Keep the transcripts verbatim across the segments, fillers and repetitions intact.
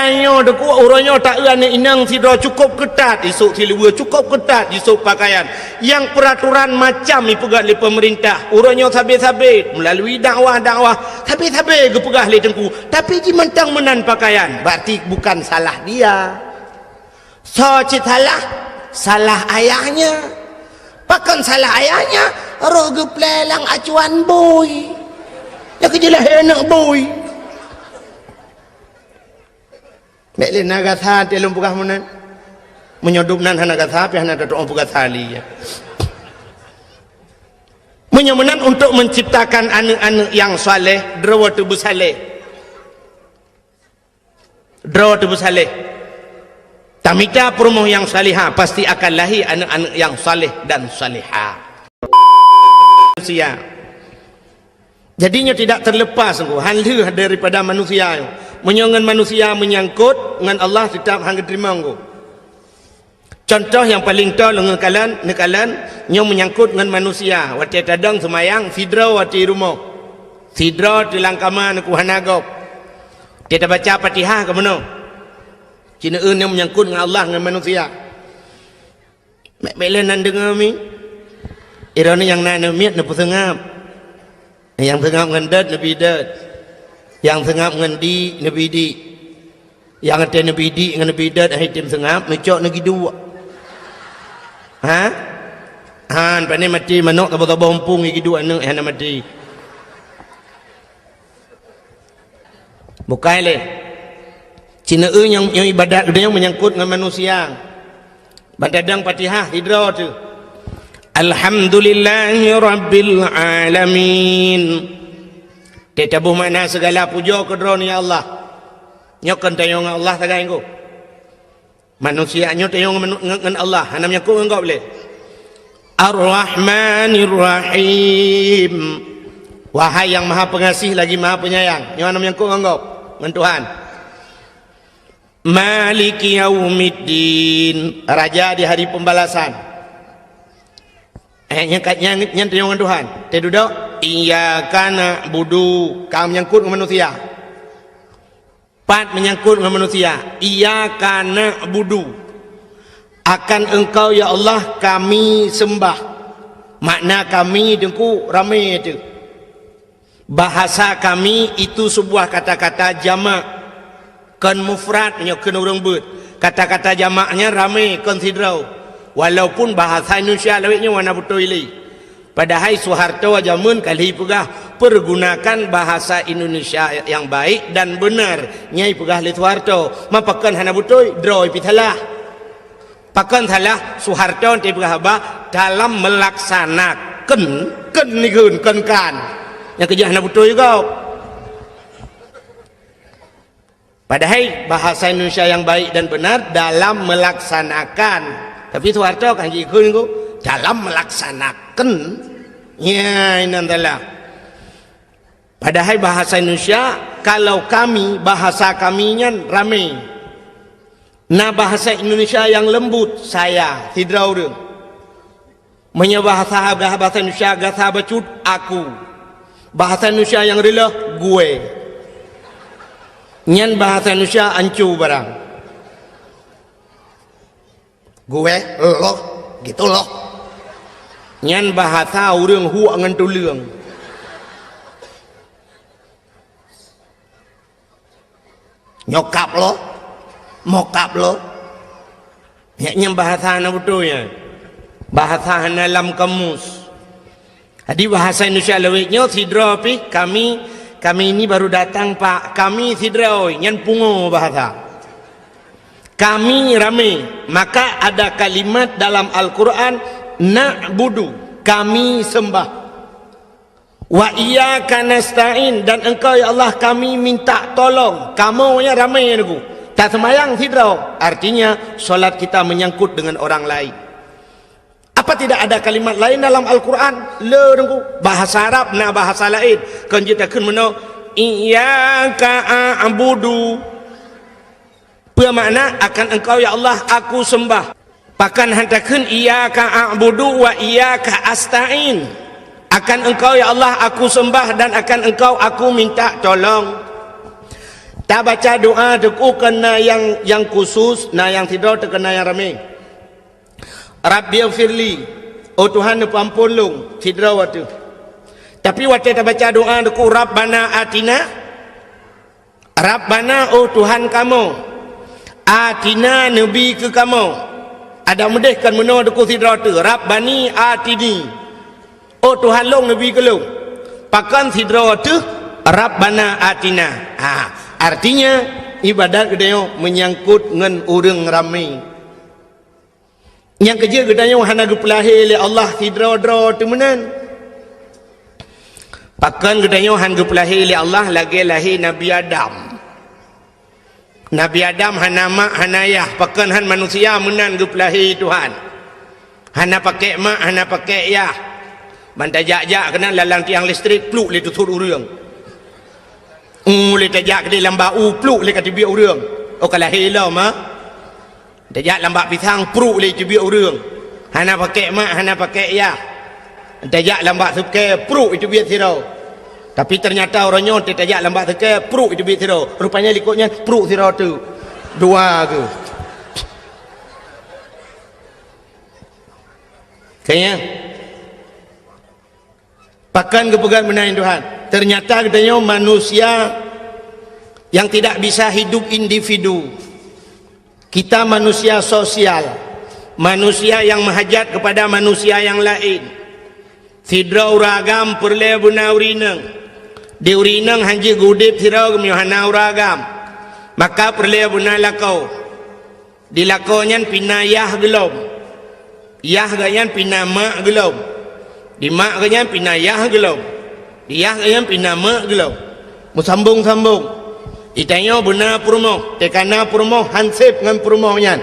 Nyoe deuk uroe nyoe taeu aneuk inong sidroe cukup keutat isok siluweue, cukup keutat isok pakaian. Nyang peuraturan macam ipeugah lé peumeurintah. Uroe nyoe sabe-sabe, meulalui dakwah-dakwah, sabe-sabe geupeugah lé teungku. Tapi jimantong meunan pakaian, berarti bukan salah dia. Soe cit salah? Salah ayahnya. Pakon salah ayahnya? Roh geuplè lam acuan bui. Nyang keujeulaih aneuk bui. Bèk lé na gasa teuh lôn peugah meunan. Meunyoe dum nan hana gasa, pih hana tatu'oh peugasa lé. Meunyoe meunan, untuk menciptakan aneuk-aneuk nyang saleh, droe teuh beusaleh. Droe teuh beusaleh. Tamita peurumoh nyang salihah, pasti akan lahé aneuk-aneuk nyang saleh dan salihah. Manusia. Jadi nyoe tidak terlepas, han lheueh daripada manusia nyoe. Meunyoe ngon manusia meunyangkot, ngon Allah teutap han geuteurimong. Contoh nyang paleng toe lôn neukalon, neukalon, nyoe meunyangkot ngon manusia. Watèe tadong seumayang, sidroe watèe rumoh. Sidroe teuh lam kama, neuku hana gob. Watèe tabaca Fatihah ka meunoe. Ci neueu nyoe meunyangkot ngon Allah ngon manusia. Bèk, bèk lé nan deungoe mi. Droeneuh nyang na aneuk miet neupeuseungab. Nyang seungab ngon dot neubi dot. Nyang seungab ngon di neubi di. Nyang watèe neubi di ngon neubi dot han tem seungab, neucok neugiduek. Ha? Han, pane maté manok saboh-saboh umpung giduek aneuk hana maté. Bukai lé. Ci neueu nyang, nyang ibadat geutanyoe meunyangkot ngon manusia. Ban tadong Fatihah sidroe teuh. Alhamdulillahi rabbil alamin. Teutabôh makna segala pujoe keu Droeneuh ya Allah. Nyoe kon tanyoe ngon Allah sagai ngon. Manusia nyoe tanyoe ngon, ngon, ngon Allah, hana meunyangkot ngon gob lé. Ar-Rahmanir Rahim. Wahai Nyang Maha Pengasih lagi Maha Penyayang. Nyoe hana meunyangkot ngon gob, ngon Tuhan. Maliki Yaumiddin, Raja di Hari Pembalasan. Eh, nyan ka, nyan, nyan tanyoe ngon Tuhan. Teududoe, iyyaka na'budu, ka meunyangkot ngon manusia. Pat meunyangkot ngon manusia, iyyaka na'budu. Akan Engkau, ya Allah, kami sembah. Makna kami, teungku, ramé teuh. Bahasa kami itu sebuah kata-kata jamak, kon mufrad meunyoe kheun ureuëng beuet. Kata-kata jamak nyan ramé, kon sidroe. Walaupun bahasa Indonesia lawét nyoe hana beutôi lé. Padahai Soeharto jameun ka lheueh peugah, "Pergunakan bahasa Indonesia yang baik dan benar." Nyan peugah lé Soeharto. Ma pakon hana beutôi, droe pih salah. Pakon salah, Soeharto teupeugah haba dalam melaksanakan, kon nikheun, kon kan. Nyang keujeuet hana beutôi gob. Padahai bahasa Indonesia yang baik dan benar dalam melaksanakan. Tapi Soeharto kan jikheun dalam melaksanakan. Ya, inan salah. Padahai bahasa Indonesia, kalau kami, bahasa kami nyan ramé. Na bahasa Indonesia yang lembut, saya, sidroe ureuëng. Meunyoe bahasa, bahasa Indonesia gasa bacut, aku. Bahasa Indonesia yang reuloh, gue. Nyan bahasa Indonesia ancu barang. Gue, loh, gitu loh. Nyan bahasa ureuëng huek ngon tuleueng. Nyokap lo, mokap lo. Nyan, nyan bahasa hana beutôi nyan. Bahasa hana lam kamus. Jadi bahasa Indonesia lawét nyoe sidroe pih, kami, kami ini baru datang, Pak. Kami sidroe, nyan pungo bahasa. Kami ramé, maka ada kalimat dalam Al-Quran, na'budu, kami sembah. Wa iyyaka nasta'in, dan Engkau ya Allah kami minta tolong. Kamoe nyan ramé nyoe. Taseumayang sidroe, artinya solat kita menyangkut dengan orang lain. Apa tidak ada kalimat lain dalam Al-Quran? Le, Teungku. Bahasa Arab na bahasa laén. Kon jeuet takheun meunoe, iyyaka a'budu. Peue makna, akan Engkau ya Allah aku sembah. Pakon han takheun iyyaka a'budu wa iyyaka asta'in. Akan Engkau ya Allah aku sembah dan akan Engkau aku minta tolong. Tabaca doa teungku kon na nyang, nyang khusus, na nyang sidroe teungku kon na nyang ramé. Rabbighfirli, oh Tuhan, neupeuamphon lôn, sidroe watèe. Tapi watèe tabaca doa teungku, Rabbana atina, Rabbana, oh Tuhan kamoe, atina, neubi keu kamoe. Adak meudéh kon meunoe teungku sidroe teuh, Rabbani atini. Oh Tuhan lôn, neubi keu lôn. Pakon sidroe teuh, Rabbana atina. Ha, artinya ibadat geutanyoe meunyangkot ngon ureuëng ramé. Nyang keujeuet geutanyoe hana geupeulahé lé Allah sidroe-droe teuh meunan. Pakon geutanyoe han geupeulahé lé Allah lagée lahé Nabi Adam. Nabi Adam hana mak, hana yah, pakon han manusia meunan geupeulahé Tuhan. Hana pakék mak, hana pakék yah. Ban tajak-jak keunan lalang tiang listrik, pluk lé teusut ureuëng. Ulée tajak keudeh lam bak u, pluk lé ka teubiet ureuëng. Oh ka lahé lom, ha? Tajak lam bak pisang, pruk lé teubiet ureuëng. Hana pakék mak, hana pakék yah. Tajak lam bak seukée, pruk teubiet sidroe. Tapi teunyata uroe nyoe tajak lam bak seukée, pruk teubiet sidroe. Rupanya likot nyan pruk sidroe teuh. Dua keuh. Kayaknya Pakon geupeugah meunan Tuhan? Ternyata geutanyoe manusia yang tidak bisa hidup individu. Kita manusia sosial, manusia yang meuhajat kepada manusia yang laén. Sidroe ureuëng agam peureulée beuna ureuëng inong. Di ureuëng inong hanjeuet geuudeb sidroe geumeunyoe hana ureuëng agam, maka peureulée beuna lakoe. Di lakoe nyan pih na yah geulom. Yah geuh nyan pih na mak geulom. Di mak geuh nyan pih na yah geulom. Di yah geuh nyan pih na mak geulom. Meusambong-sambong. Geutanyoe beuna peurumoh, teuka na peurumoh han seb ngon peurumoh nyan.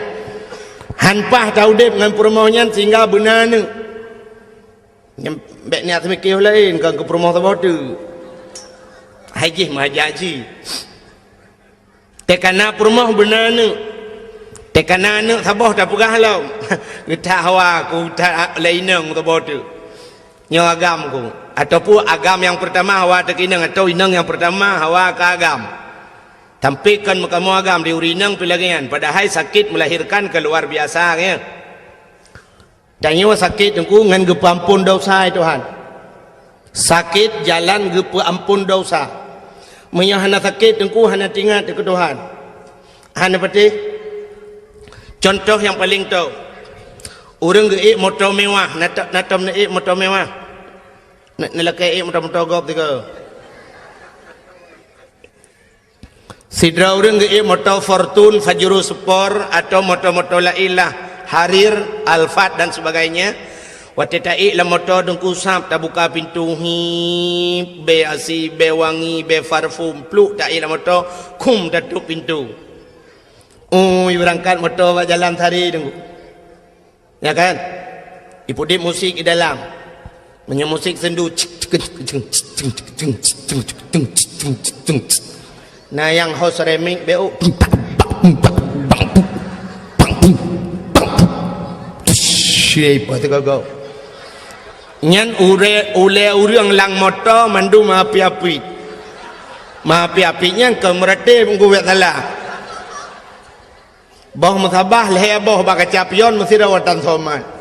Han paih taudeb ngon peurumoh nyan sehingga beuna aneuëk. Nyan bék niat seumiké laén, kon keu peurumoh saboh teuk. Hai jih meuhajat jih. Teuka na peurumoh beuna aneuëk. Teuka na aneuëk saboh tapeugah lom. Geutak hawa ku that lé inong saboh teuk. Nyoe agam ku. Ataupun agam nyang peurtama hawa teuka inong, atau inong nyang peurtama hawa keu agam. Sampai kon meukamoe agam di ureuëng inong pih lagée nyan. Padahai sakét melahirkan keu luar biasa, ya. Tanyoe sakét teungku ngon geupeuamphon desya, ya Tuhan. Sakét jalan geupeuamphon desya. Meunyoe hana sakét teungku hana teuingat keu Tuhan. Hana patéh. Contoh nyang paleng tho. Ureuëng geuék moto mewah, na to-, na tom neuék moto mewah. Na, neulakée ék moto-moto gob tiga. Sidroe ureuëng geuék moto Fortuner, Pajero Sport, atau moto-moto laén lah, Harrier, Alphard dan sebagainya. Watée taék lam moto teungku sab tabuka pintu, hip, bée asi, bée wangi, bée parfum, pluk taék lam moto, khum tatôb pintu. Ui, beurangkat moto bak jalan sari teungku. Ya kan? Ipeuudeb musik di dalam. Meunyoe musik sendu, na nyang host remix beu. Nyan ulée ureuëng lam moto mandum api-api. Api-api nyan keu meuratéb geuwet salah. Boh meusabah lhée boh bak kaca pion meusidroe watée somat.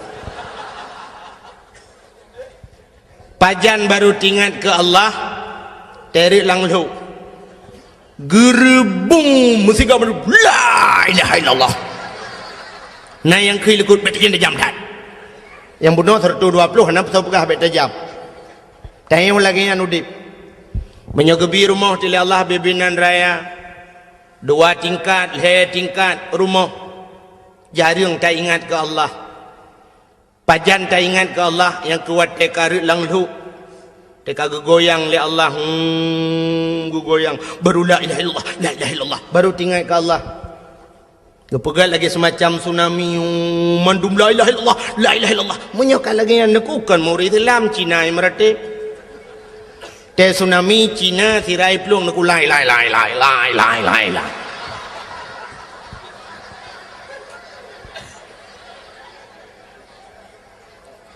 Pajan barô teuingat keu Allah, teureuek lam lhok. Geureubong meusigoe mandum, "La ilaha illallah." Na nyang kheun likot, "Bék tajam-tajam that." Nyang bunoe seratus dua puluh hana peue peugah bék tajam. Tanyoe lagée nyan udeb. Meunyoe geubi rumoh teuh lé Allah bibinan raya, dua tingkat, lhée tingkat rumoh, jareueng taingat keu Allah. Pajan taingat keu Allah nyang keu watée ka reuek lam lhok, teuka geugoyang lé Allah, hmm, geugoyang, baru la ilaha illallah, la ilaha illallah, baru teuingat keu Allah. Geupeugah lagée seumacam tsunami, hmm, mandum la ilaha illallah, la ilaha illallah. Meunyoe ka lagée nyan, neukukon murit Islam, Cina nyang meuratéb. Tée tsunami, Cina, sira iplueng neukuk la ilaha illallah, la ilaha illallah.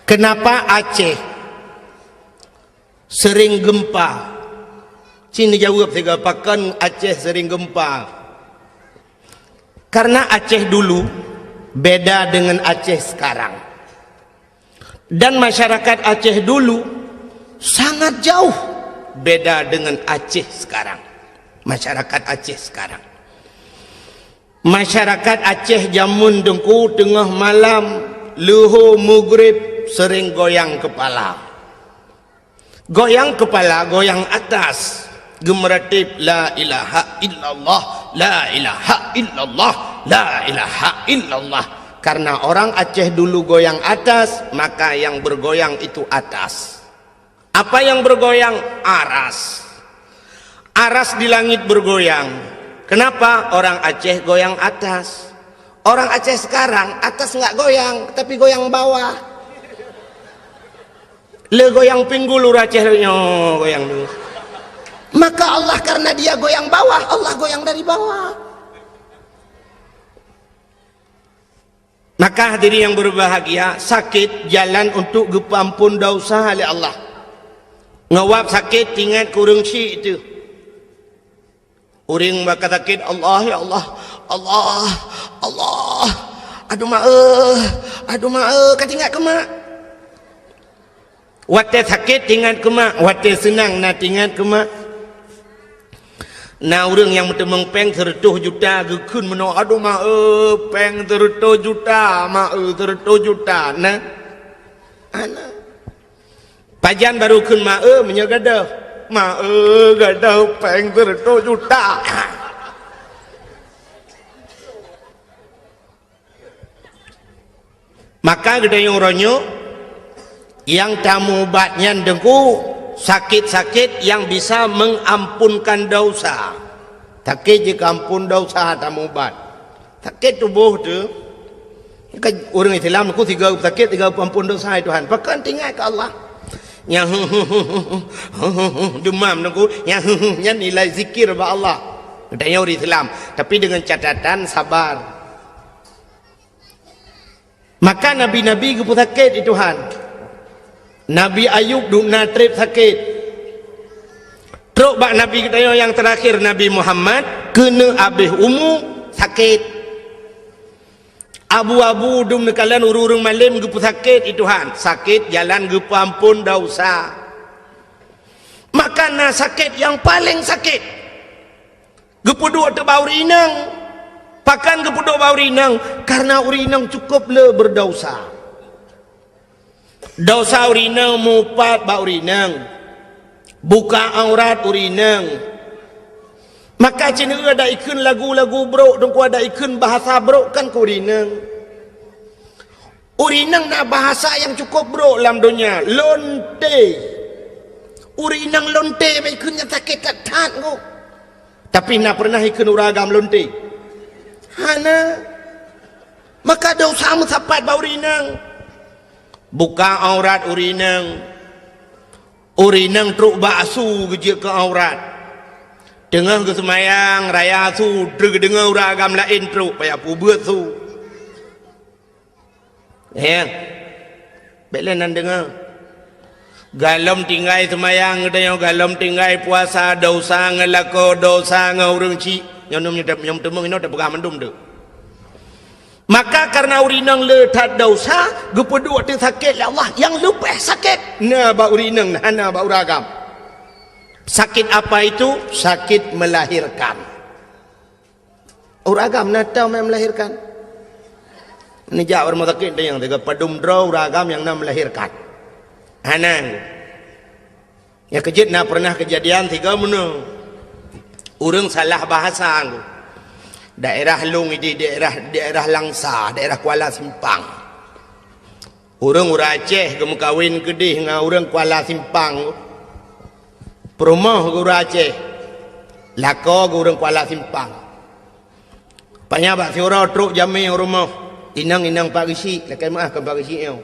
Kenapa Aceh sering gempa? Ci neujaweueb sigoe, pakon Aceh sering gempa? Karena Aceh dulu beda dengan Aceh sekarang. Dan masyarakat Aceh dulu sangat jauh beda dengan Aceh sekarang. Masyarakat Aceh sekarang. Masyarakat Aceh jameun teungku teungoh malam, leuhô mugrib sering goyang kepala. Goyang kepala, goyang atas. Geumeuratéb, "La ilaha illallah, la ilaha illallah, la ilaha illallah." Karena orang Aceh dulu goyang atas, maka yang bergoyang itu atas. Apa yang bergoyang? Aras. Aras di langit bergoyang. Kenapa? Orang Aceh goyang atas. Orang Aceh sekarang, atas nggak goyang, tapi goyang bawah. Le goyang pinggul ureueng Aceh le nyoe goyang tu. Maka Allah, karena dia goyang bawah, Allah goyang dari bawah. Maka hadirin yang berbahagia, sakit jalan untuk geupeuampon dosa lé Allah. Ngawab sakit, ingat keu ureueng syik tu. Ureueng baka sakét, "Allah, ya Allah, Allah, Allah, aduh mak eh, aduh mak eh," ka teuingat keu mak. Watée sakét teuingat keu mak, watée seunang na teuingat keu mak. Na ureueng nyang meuteumeung péng seureutôh juta geukheun meunoe, "Aduh mak eh, péng seureutôh juta, mak eh, seureutôh juta." Na? Hana. Pajan barô kheun ma-e meunyoe gadôh? Ma-e gadôh péng seureutôh juta. Maka geutanyoe uroe nyoe nyang tamubat nyan deungon sakét-sakét nyang bisa mengampunkan dosa. Sakét jikeuampon dosa tamubat. Sakét tuboh teuh, ka ureueng Islam ku sigoe sakét, sigoe peuampon dosa, "Hai Tuhan, pakon teuingat keu Allah?" Nyang demam nunggu, nyang nyan nilai zikir bak Allah. Geutanyoe ureueng Islam, tapi dengan catatan sabar. Maka nabi-nabi geupeusakét, "Hai Tuhan." Nabi Ayub dum na treb sakét. Trok bak nabi geutanyoe nyang teurakhir, Nabi Muhammad, keuneuk abéh umu, sakét. Abu-abu dum neukalon ureueng-ureueng malém geupeusakét, "Hai Tuhan." Sakét jalan geupeuampon dosa. Maka na sakét nyang paleng sakét. Geupeuduek teuh bak ureueng inong. Pakon geupeuduek bak ureueng inong? Karena ureueng inong cukup le berdosa. Dosa ureueng inong mupat bak ureueng inong. Buka aurat ureueng inong. Maka cit nyoe ada ikheun lagu-lagu brok, teungku ada ikheun bahasa brok kan keu ureueng inong. Ureueng inong na bahasa nyang cukup brok lam donya, lonte. Ureueng inong lonte bak ikheun nyan sakét that-that nyoe. Tapi na pernah ikheun ureueng agam lonte? Hana. Maka dosa meusapat bak ureueng inong. Buka aurat ureueng inong. Ureueng inong trok bak asu geujeuet keu aurat. Teungoh geuseumayang raya asu, trok geudeungoe ureueng agam laén trok, payah peubeuet su. Ya. Bék lé nan deungoe. Galom tinggai seumayang geutanyoe, galom tinggai puasa, dosa ngon lakoe, dosa ngon ureueng chik. Nyoe nyoe nyoe teumeung inoe teupeugah mandum tu. Maka karena ureueng inong le that dosa, geupeuduek teuh sakét lé Allah nyang leubeh sakét na bak ureueng inong, hana bak ureueng agam. Sakit apa itu? Sakit melahirkan. Ureueng agam na tau meumelahirkan. Neujak u rumoh sakét tanyong, tiga padum droe ureueng agam nyang na melahirkan. Hana. Nyang keujeuet na pernah keujadian tiga meunoe. Ureueng salah bahasa. Daerah lôn ideh daerah, daerah Langsa, daerah Kuala Simpang. Ureueng, ureueng Aceh geumeukawen keudeh ngon ureueng Kuala Simpang. Peurumoh geu ureueng Aceh, lakoe geu ureueng Kuala Simpang. Panya bak siuroe trok jamé u rumoh. "Inong, inong Pak Geuchik," lakée meuáh kon Pak Geuchik nyoe.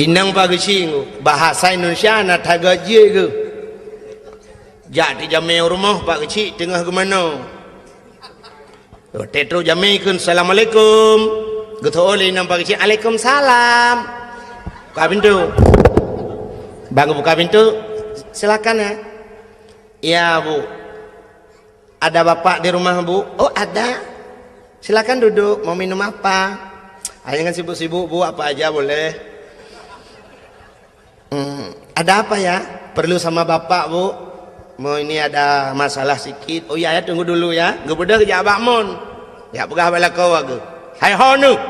"Inong Pak Geuchik," bahasa Indonesia na that geuh jeuet geuh. Jak teujamé u rumoh Pak Geuchik teungoh geumanoe. Watée trok jamé kheun, "Assalamualaikum." Geuteu'oh lé inong Pak Geuchik, "Alaikumsalam." Buka pintoe. Bang buka pintu. Silakan ya. Ya, Bu. Ada Bapak di rumah, Bu? Oh, ada. Silakan duduk. Mau minum apa? Ah, jangan sibuk-sibuk, Bu. Apa aja boleh. Hmm, ada apa ya? Perlu sama Bapak, Bu? Mau ini ada masalah sikit. Oh iya ya, tunggu dulu ya. Geubeudôh jak bak mon. Jak peugah bak lakoe geuh. Hai ho neuh.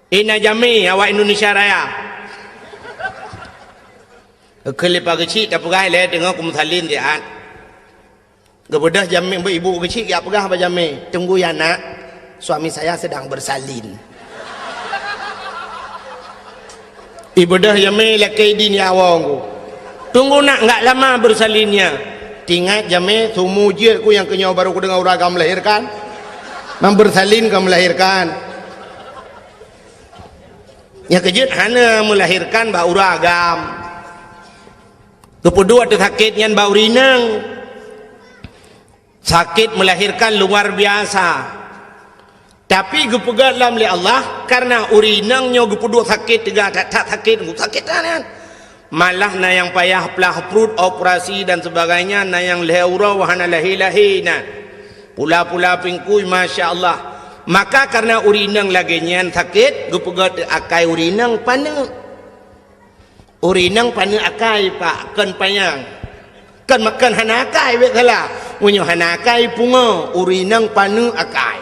Ina jamé awak Indonesia Raya. Keuleupah geuchik tapeugah lé teungoh kumeusalin siat. Geubeudôh jamé, ibu geuchik jak peugah bak jamé, "Tunggu ya nak, suami saya sedang bersalin." Ibeudôh jamé lakée idin ya awong ku. "Tunggu nak, enggak lama bersalinnya." Tingat jamé sumu jeuet ku nyang keunyoe baru kudeungoe ureueng agam melahirkan. Mang bersalin ka melahirkan. Nyang keujeuet hana melahirkan bak ureueng agam. Geupeuduek teusakét nyan bak ureueng inong. Sakét melahirkan luar biasa. Tapi geupeugét lom lé Allah, karena ureueng inong nyoe geupeuduek sakét teuga that-that sakét, sakét that nyan. Malah na nyang payah plah pruet, operasi dan sebagainya, na nyang lhée uroe hana lahé-lahé na. Pula-pula pingkui, masya Allah. Maka karena ureueng inong lagée nyan sakét, geupeugét akai ureueng inong paneuk. Ureueng inong paneuk akai, Pak, kon panyang. Kon, kon hana akai, bék salah. Meunyoe hana akai, pungo, ureueng inong paneuk akai.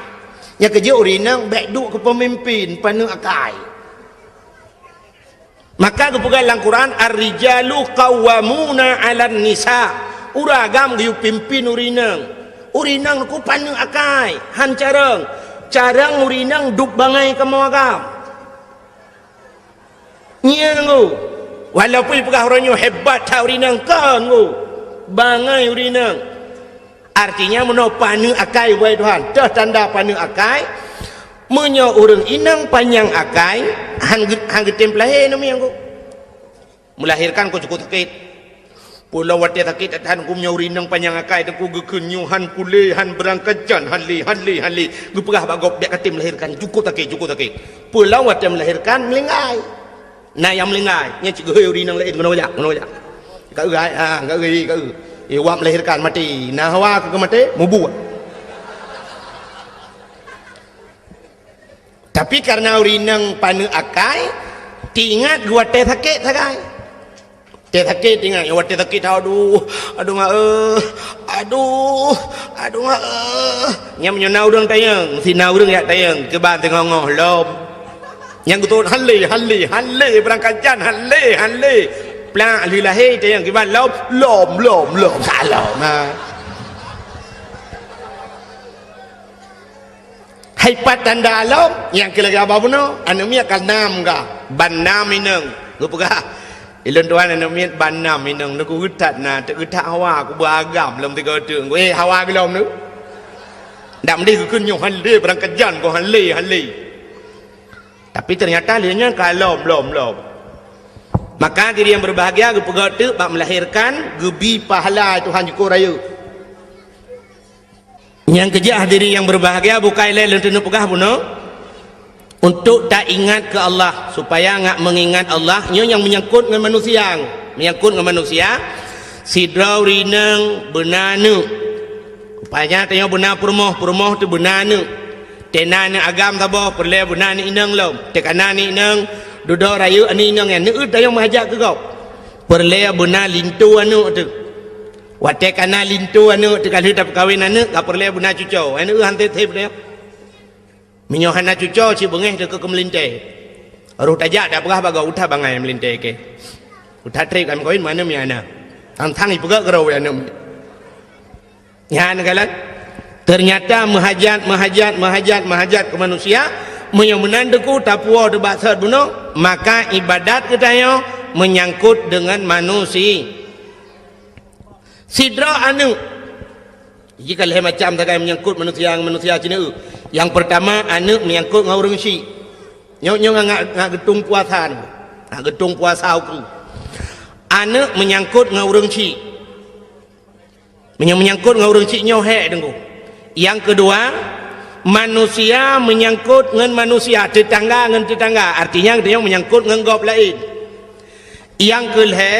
Nyang keujeuet ureueng inong bék duek keu peumimpin, paneuk akai. Maka geupeugah lam Quran, "Ar-rijalu qawwamuna 'alan nisa." Ureueng agam geuyue pimpin ureueng inong. Ureueng inong ku paneuk akai, han carông. Carông ureueng inong duek bangai kamoe agam. Nyan ngu. Walaupun peugah uroe nyoe hebat that ureueng inong, kon ngu. Bangai ureueng inong. Artinya meunoe paneuk akai, wahai Tuhan. Teuh tanda paneuk akai. Meunyoe ureueng inong panyang akai, han geu-, han geutem peulahé namiet ngu. Melahirkan ku cukup sakét. Pula watée sakét that-that ku meunyoe ureueng inong panyang akai teungku geukheun nyoe han kulé, han beurangkat jan, han lé, han lé, han lé. Geupeugah bak gob, "Bék katem melahirkan, cukup sakét, cukup sakét." Pula watée melahirkan, meulinggai. Na nyang meulinggai, nyan cit geuhôi ureueng inong laén, "Keunoe jak, keunoe jak." Ka eu, ha, ka eu, ka eu. Eh, wak melahirkan maté. Na hawa keu maté, mubuet. Tapi karena ureueng inong paneuk akai, teuingat geuwatée sakét sagai. Watée sakét teuingat, watée sakét, "Aduh, aduh mak, eh, aduh, aduh mak, eh." Nyan meunyoe na ureueng tanyong, si na ureueng jak tanyong, kiban teungoh-ngoh lom. Nyang geutot, "Han lé, han lé, han lé, beurangkat jan, han lé, han lé." Plak lheueh lahé tanyong, "Kiban lom?" "Lom, lom, lom, ka lom." Ha. Hai pat tanda lom, nyang keu lagée haba bunoe, aneuk miet ka nam ka, ban nam inong. Geupeugah, "Ilôn tuan aneuk miet ban nam inong, neugeutat na, teugeutat hawa, kuba agam lom tiga teuk." Eh, hawa geulom tu. Ndak meudeh geukheun nyoe han lé, beurangkat jan ko han lé, han lé. Tapi ternyata lheueh nyan ka lom, lom, lom. Maka diri nyang berbahagia geupeugah teuk bak melahirkan, geubi pahala Tuhan jukôt rayeuk. Nyang keujeuet hadirin nyang berbahagia, bukai lé lôn teuneuk peugah bunoe, untuk taingat keu Allah, supaya ngat meungingat Allah, nyoe nyang meunyangkot ngon manusia, meunyangkot ngon manusia, sidroe ureueng inong beuna aneuk. Rupanya tanyoe beuna peurumoh, peurumoh teuh beuna aneuk. Teuh na aneuk agam saboh, peureulée beuna aneuk inong lom. Teuh ka na aneuk inong, dudoe rayeuk aneuk inong nyan, neueu tanyoe meuhajat keu gob. Peureulée beuna linto aneuk teuh. Watée ka na linto aneuk teuh ka lheueh tapeukawen aneuk, ka peureulée beuna cucoe. Aneuk han teuh-teuh beuna. Meunyoe hana cucoe, cit beungéh teuh keu meulintée. Roh tajak tapeugah bak gob, "Uta bangai meulintée keu. Uta treb kami kawin mana miet na." Tang-tang ipeugah keudroe aneuk. Nyan kalon. Ternyata meuhajat, meuhajat, meuhajat, meuhajat keu manusia, meunyoe meunan teungku tapuwoe teuh bak sot bunoe, maka ibadat geutanyoe meunyangkot deungon manusia. Sidroe aneuk. Jih ka lhée macam sagai meunyangkot manusia ngon manusia cit neu. Nyang peurtama, aneuk meunyangkot ngon ureueng chik. Nyoe, nyoe ngat, ngat geutung puasa nyoe. Ngat geutung puasa ukeue. Aneuk meunyangkot ngon ureueng chik. Meunyoe meunyangkot ngon ureueng chik nyoe hék teungku. Nyang keudua, manusia meunyangkot ngon manusia, teutangga ngon teutangga. Artinya, geutanyoe meunyangkot ngon gob laén. Nyang keu lhèe,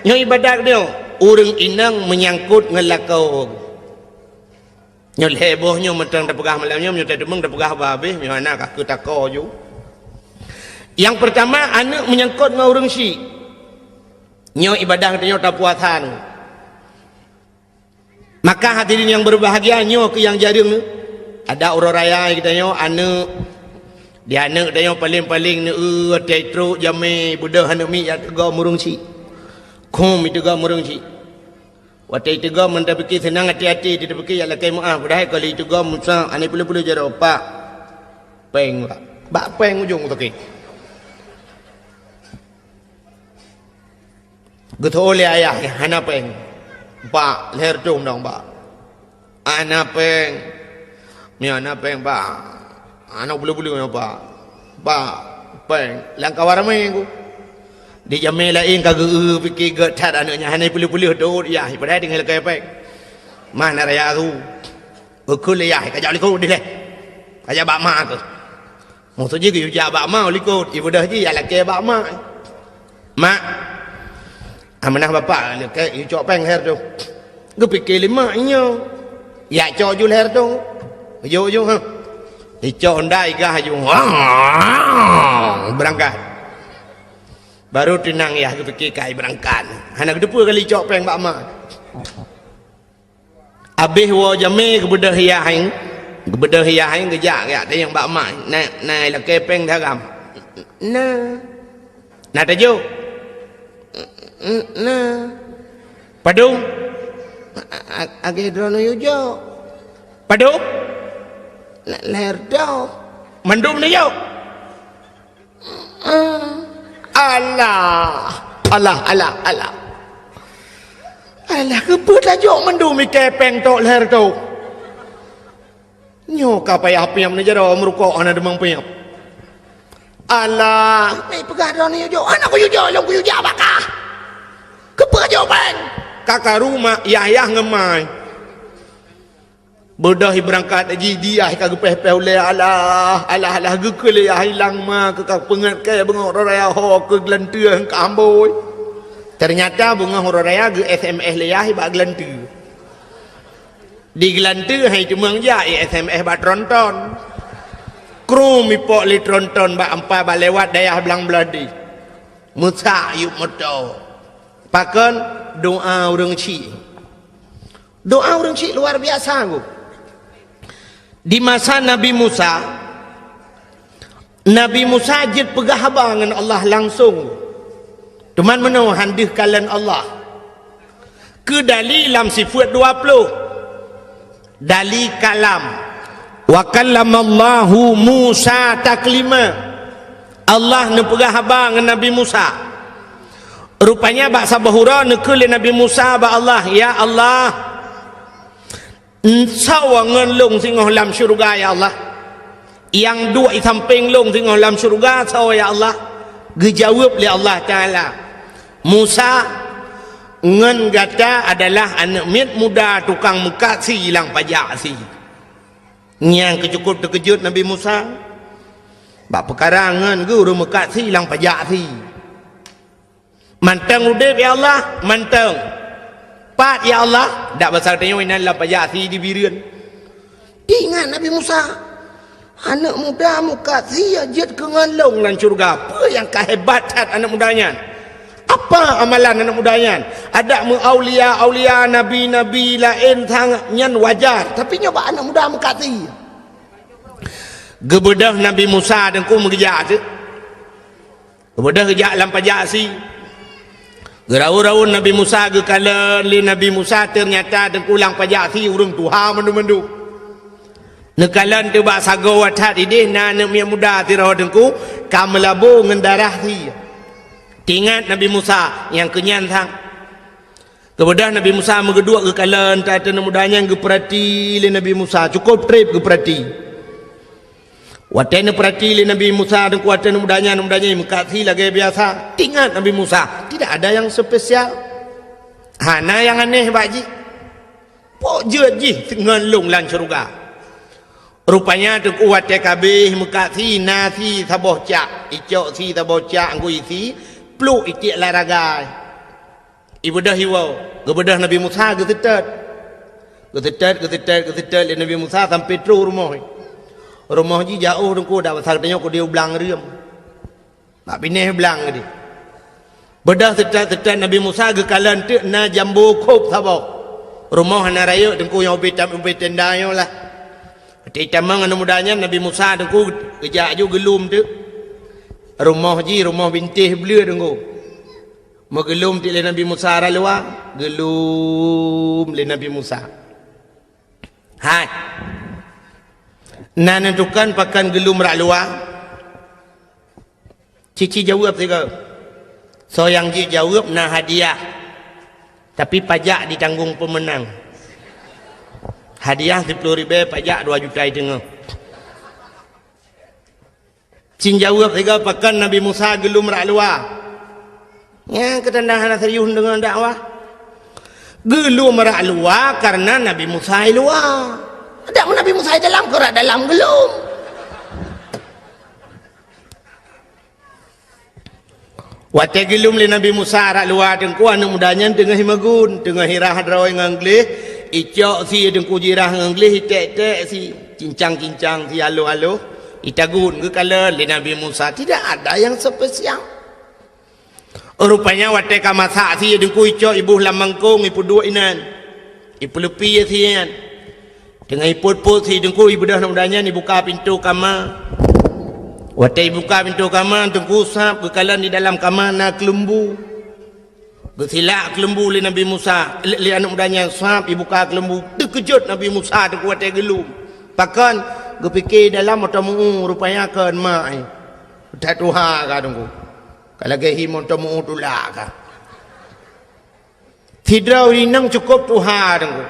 nyoe ibadat nyoe, ureueng inong meunyangkot ngon lakoe. Nyoe lhèe boh nyoe mantong tapeugah malam nyoe, meunyoe tateumeung tapeugah bah habéh, meunyoe hana ka keu tako ju. Nyang peurtama, aneuk meunyangkot ngon ureueng syik. Nyoe ibadat geutanyoe tapuasa nyoe. Maka hadirin yang berbahagia, nyoe keuh nyang jareueng nyoe. Adak uroe raya geutanyoe aneuk, di aneuk geutanyoe paleng-paleng neu-eu watèe trok jamé beudôh aneuk miet jak teugom ureueng syik. Khum iteugom ureueng syik. Watèe iteugom mantong pike seunang até-até, di tapike jak lakèe meu'ah, padahai ka lheueh iteugom Musa, aneuk peuleuh-peuleuh jaroe, "Pak, pèng, Pak." Bak pèng ujong sakét. Geutho lé ayah, "Hana pèng, Pak, lhèe reutôh dong, Pak." "Hana pèng." "Meunyoe hana pèng, Pak, hana peuleuh-peuleuh nyoe, Pak. Pak, pèng." Lam kawan ramé ku. Di jamé laén ka geu-eu pike gèt that aneuk nyan, hana peuleuh-peuleuh dot yah, padahai tinggai lakèe pèng. Mana raya tu? Geukheun lé yah, "Kajak likot dilèe. Kajak bak ma keuh." Maksud jih geuyue jak bak ma likot, ibeudôh jih jak lakèe bak ma. "Mak, amanah bapak lakèe, yue cok pèng lhèe reutôh." Geupike lé mak nyoe, "Jak cok ju lhèe reutôh." Jok ju, ha. Icok honda igah ju. Beurangkat. Baru teunang yah geupike kai beurangkat. Hana geuteupeue kali cok pèng bak ma. Abéh woe jamé geubeudôh yah nyan, geubeudôh yah nyan geujak, geujak tanyong bak ma, "Na, na lakèe pèng daram?" "Na." "Na tajok?" "Na." "Padum?" "A-, a-, agèe droeneuh yue jok." "Padum?" "Na, lhèe reutôh." "Mandum neujok?" Alah, alah, alah, alah. Alah, keupeue tajok mandum ikèe pèng tok lhèe reutôh? Nyoe ka payah piep neujaroe meurukok hana teumang piep. Alah, meupeugah droeneuh yue jok, hana kuyue jok, lôn kuyue jak bak kah. Keupeue jok pèng? Ka karu mak, yah-yah ngon ma. Beudôh ibeurangkat jih, di yah ka geupéh-péh ulèe, alah, alah, alah, geukheun lé yah ilang ma keu ka peungeut kèe beungoh uroe raya ho keu geulanteue ka ambôi. Teunyata beungoh uroe raya geu-S M S lé yah bak geulanteue. Di geulanteue hai teumeung jak i-S M S bak tronton. Krum ipok lé tronton bak ampa bak lewat dayah Blang Beuladi. Meusak yup moto. Pakon? Doa ureueng chik. Doa ureueng chik luar biasa, Guru. Di masa Nabi Musa, Nabi Musa jeuet peugah haba ngon Allah langsong. Teuma meunoe han deuh kalon Allah. Keu dali lam sifeuet dua ploh. Dali kalam. "Wa kallamallahu Musa taklima." Allah neupeugah haba ngon Nabi Musa. Rupanya bak saboh uroe neukheun lé Nabi Musa bak Allah, "Ya Allah, soe ngon lôn singoh lam syeuruga, ya Allah? Nyang duek i sampéng lôn singoh lam syeuruga soe, ya Allah?" Geujaweueb lé Allah Taala, "Musa, ngon gata adalah aneuk miet muda tukang meukat sie lam pajak sie." Nyang keucukôp teukeujot Nabi Musa. Bak peukara ngon geuh ureueng meukat sie lam pajak sie. "Mantong udeb, ya Allah?" "Mantong." "Pat, ya Allah?" "Dak basa tanyoe inan lam pajak sie di Bireuen." Teuingat Nabi Musa, "Aneuk muda meukat sie jeuet keu ngon lôn lam syeuruga. Peue nyang ka hebat that aneuk muda nyan? Apa amalan aneuk muda nyan? Adak meu aulia-aulia, nabi-nabi laén sangat nyan wajar, tapi nyoe bak aneuk muda meukat sie." Geubeudôh Nabi Musa teungku meugeujak teuk. Geubeudôh geujak lam pajak sie. Geuraun-raun Nabi Musa, geukalon lé Nabi Musa, teunyata teungku lam pajak sie ureueng tuha mandum-mandum. Neukalon teuk bak sagoe that ideh na aneuk miet muda sidroe teungku ka meulabô ngon darah sie. Teuingat Nabi Musa nyang keu nyan sang. Geubeudôh Nabi Musa meugeuduek geukalon that aneuk muda nyan, geupeurati lé Nabi Musa, cukôp trép geupeurati. Watèe neupeurati lé Nabi Musa teungku, watèe aneuk muda nyan, aneuk muda nyan meukat sie lagèe biasa. Teuingat Nabi Musa, tidak ada yang spesial. Hana nyang aneh bak jih. Pok jeuet jih ngon lôn lam syeuruga. Rupanya teungku watèe ka abéh meukat sie, na sie saboh cak, icok sie saboh cak, geuisi, Pluk itiek lam raga. Ibeudôh iwoe, geubeudôh Nabi Musa geuseutôt. Geuseutôt, geuseutôt, geuseutôt lé Nabi Musa sampoe troh rumoh. Rumoh jih jiôh teungku, dak basa geutanyoe keudéh u blang reuem. Bak binéh blang keudéh. Beudôh seutôt-seutôt Nabi Musa geukalon teuk na jambo khôb saboh. Rumoh hana rayeuk teungku nyang ubé tam-, ubé tenda nyoe lah. Watèe jitamong aneuk muda nyan Nabi Musa teungku geujak aju geulom teuk. Rumoh jih rumoh bintéh bleue teungku. Meugeulom teuk lé Nabi Musa rot luwa, geulom lé Nabi Musa. Hai. Na neutukon pakon geulom rot luwa? Cici jaweueb sigoe. Soe nyang jeuet jaweueb na hadiah. Tapi pajak ditanggong peumeunang. Hadiah siplôh ribèe, pajak dua juta teungoh. Cit jaweueb sigoe, pakon Nabi Musa geulom rot luwa? Nyan keu tanda hana serius deungon dakwah. Geulom rot luwa kareuna Nabi Musa i luwa. Dak Nabi Musa i dalam, keu rot dalam geulom. Watèe geulom lé Nabi Musa rot luwa teungku, aneuk muda nyan teungoh meugun, teungoh irah droe ngon gleh, icok sie teungku jirah ngon gleh, iték-ték sie, cincang-cincang sie aloh-aloh, itagun geukalon lé Nabi Musa, tidak ada yang spesial. Rupanya watèe ka masak sie teungku, icok iboh lam mangkông, ipeuduek inan, ipeuleupie sie nyan. Teungoh ipot-pot sie teungku, ibeudôh aneuk muda nyan ibuka pintoe kama. Watèe ibuka pintoe kama teungku, sab geukalon di dalam kama na keuleumbu. Geusilak keuleumbu lé Nabi Musa, lé, lé aneuk muda nyan, sab ibuka keuleumbu. Teukeujot Nabi Musa teungku watèe geulom. Pakon? Geupike dalam mantong meu-ueh, rupanya kon mak, eh. That tuha ka teungku. Ka lagèe hi mantong meu-ueh tulak ka. Sidroe ureueng inong cukôp tuha teungku.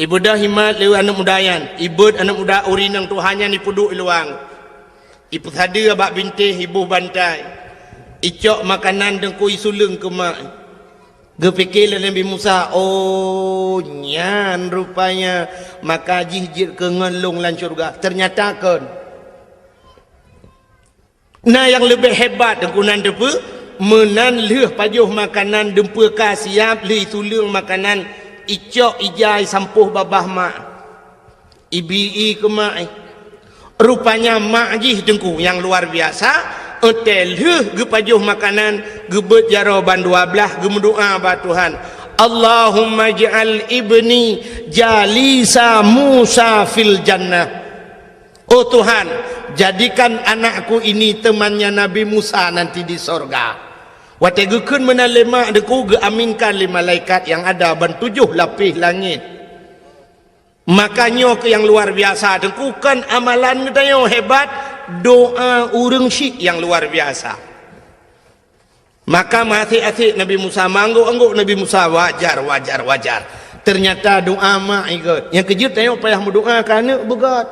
Ibeudôh imat lé aneuk muda nyan, ibeuet aneuk muda ureueng inong tuha nyan ipeuduek i luwa. Ipeusadeue bak bintéh, iboh bantai. Icok makanan teungku, isuleueng keu mak. Geupike lé Nabi Musa, "Oh, nyan rupanya maka jih jeuet keu ngon lôn lam syeuruga." Teunyata kon. Na nyang leubeh hebat teungku nan teupeue, meunan lheueh pajoh makanan deumpeuka siab, lheueh isuleueng makanan, icok ija isampôh babah mak. Ibi-i keu mak, eh. Rupanya mak jih teungku nyang luar biasa, watèe lheueh geupajoh makanan, geubeuet jaroe ban dua blaih, geumeudoa bak Tuhan, "Allahumma ij'al ibni jalisa Musa fil jannah." Oh Tuhan, jadikan anakku ini temannya Nabi Musa nanti di sorga. Watèe geukheun meunan lé mak teungku, geuaminkan lé malaikat nyang ada ban tujoh lapéh langét. Maka nyoe keuh nyang luar biasa teungku, kon amalan geutanyoe hebat, doa ureueng syik nyang luar biasa. Maka meuasék-asék Nabi Musa, meuanggôk-anggôk Nabi Musa, wajar, wajar, wajar. Teunyata doa mak i gèt. Nyang keujeuet tanyoe payah meudoa keu aneuk beugèt.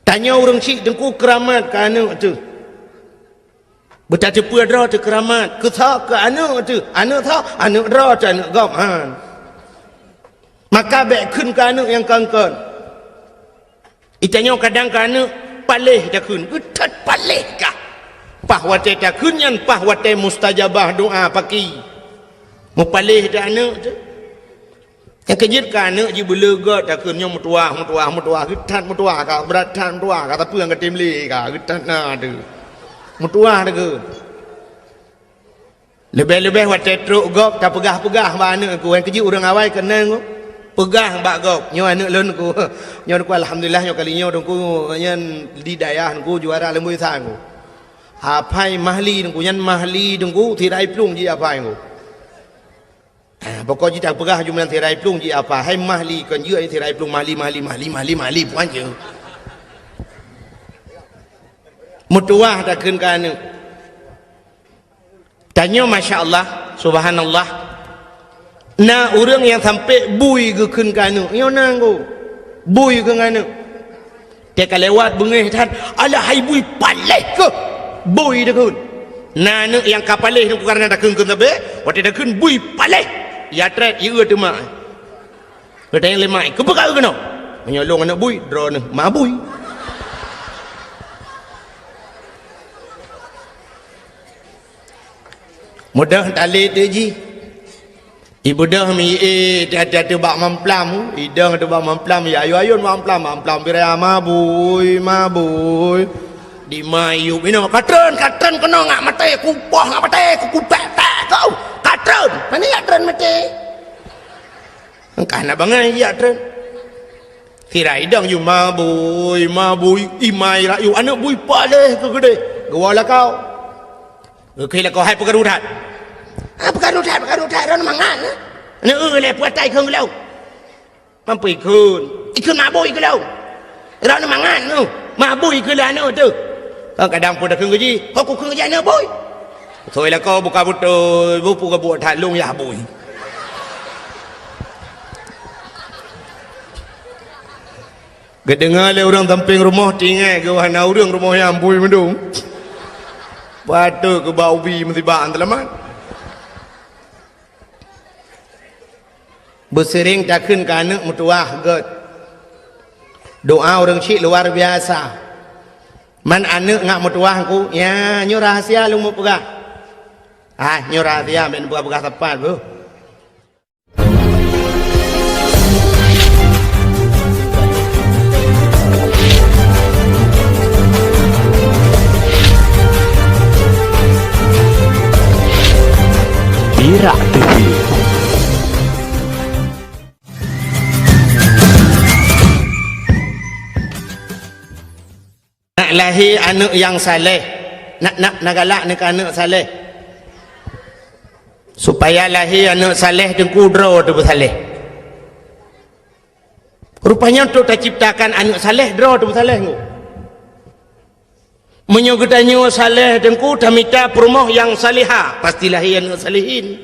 Tanyoe ureueng syik teungku keuramat keu aneuk teuh. Beutateupeue droe teuh keuramat. Keu soe? Keu aneuk teuh. Aneuk soe? Aneuk droe teuh, aneuk gob. Han. Maka bèk kheun keu aneuk nyang kon-kon. Di tanyoe kadang keu aneuk paléh takheun, geuthot paléh kah. Paih watèe takheun nyan, paih watèe mustajabah doa paki. Meupaléh teuh aneuk teuh. Nyang keujeuet keu aneuk jih beuleugot takheun nyoe meutuwah, meutuwah, meutuwah, geuthot meutuwah kah, brat that meutuwah kah, tapi nyang ka tem lé kah, geuthot na teuh. Meutuwah takheun. Leubeh-leubeh watèe trok gob tapeugah-peugah bak aneuk ku, nyang keujeuet ureueng awai keunong ku. Peugah bak gob, nyoe aneuk lôn ku. Nyoe ku alhamdulillah nyoe kali nyoe teungku nyan di dayah teungku juara leumboi sang ku. Hafai mahli teungku, nyan mahli teungku, sirai plueng jih hafai ku. Ah, pokok jih tapeugah jumlah sirai plueng jih hafai. Hai mahli kon jeuet sirai plueng mahli, mahli, mahli, mahli, mahli puan jeuet. Meutuwah takheun keu aneuk. Tanyoe, masya Allah, subhanallah. Na ureueng nyang sampoe bui geukheun keu aneuk, nyoe na ngku. Bui keu aneuk. Teuka lewat beungéh that, "Alah hai bui paléh keuh." Bui takheun. Na aneuk nyang ka paléh nyan kareuna takheun-kheun sabe, watèe takheun bui paléh. Ya trép, ya teuma. Geutanyong lé mak, "Keupeue ka keunoe?" "Meunyoe lôn aneuk bui, droeneuh ma bui." Mudah tali tu ji. Ibeudôh mi, eh, tiap-tiap bak mamplam, idong tu bak mamplam, ya ayun-ayun mamplam, mamplam birai, "Mabui, mabui." Di mayu bina, "Katreun, katreun keunoe ngak maté, kupoh ngak maté, kukutek-tek kau. Katreun, mana ya treun maté?" Engkah na bangai ya treun. Sira idong yu, "Mabui, mabui, imai rayu, aneuk bui paléh keu keudeh." Geuwoe lakau. Geukheun lakoe, "Hai peukaru that." "Ah, peukaru that, peukaru that, droeneuh mangat." "Neu-eu lé puatai kheun geulong." "Mampu ikheun." "Ikheun mabui keu lôn." "Droeneuh mangat neu, mabui keu lôn aneuk teuh." Kadang pun takheun geuji, "Ho kukheun geuji aneuk bui." Soi lakoe buka beutôi, bupu geubuet that lôn yah bui. Geudeungoe lé ureuëng sampéng rumoh, tinggai geuh hana ureuëng rumoh nyan bui meudong. Patôt keu bak ubi meusibak teulamat. Beusiréng takheun keu aneuk meutuwah gét. Doa ureuëng syiek luar biasa. Man aneuk ngak meutuwah ku, ya, nyoe rahasia lôn meupeugah. Ah, nyoe rahasia, bèk neupeugah-peugah sapat beuh. Pirak T V. Nak lahé aneuk nyang saleh, nak, nak, nak galak neu keu aneuk saleh. Supaya lahé aneuk saleh teungku droe teupeusaleh. Rupanya untuk taciptakan aneuk saleh, droe teupeusaleh ngu. Meunyoe geutanyoe saleh teungku, tamita peurumoh nyang salihah, pasti lahé aneuk salihin.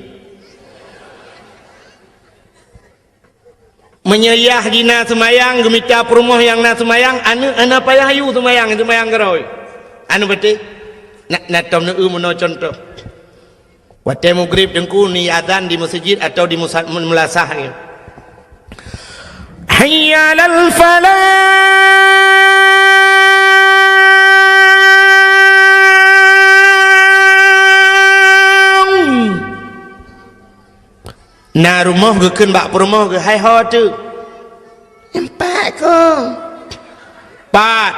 Meunyoe yah jih na seumayang, geumita peurumoh nyang na seumayang, aneuk hana payah yue seumayang, seumayang keurôi. Aneuk beuteh? Na, na tom neu-eu meunoe cuntoh. Watée mugrib teungku ni azan di meuseujid atawa di musa-, meulasah nyoe. Hayya 'alal falah. Na rumoh geukheun bak peurumoh geuh, "Hai ho teuh?" "Nyan pat kong." "Pat?"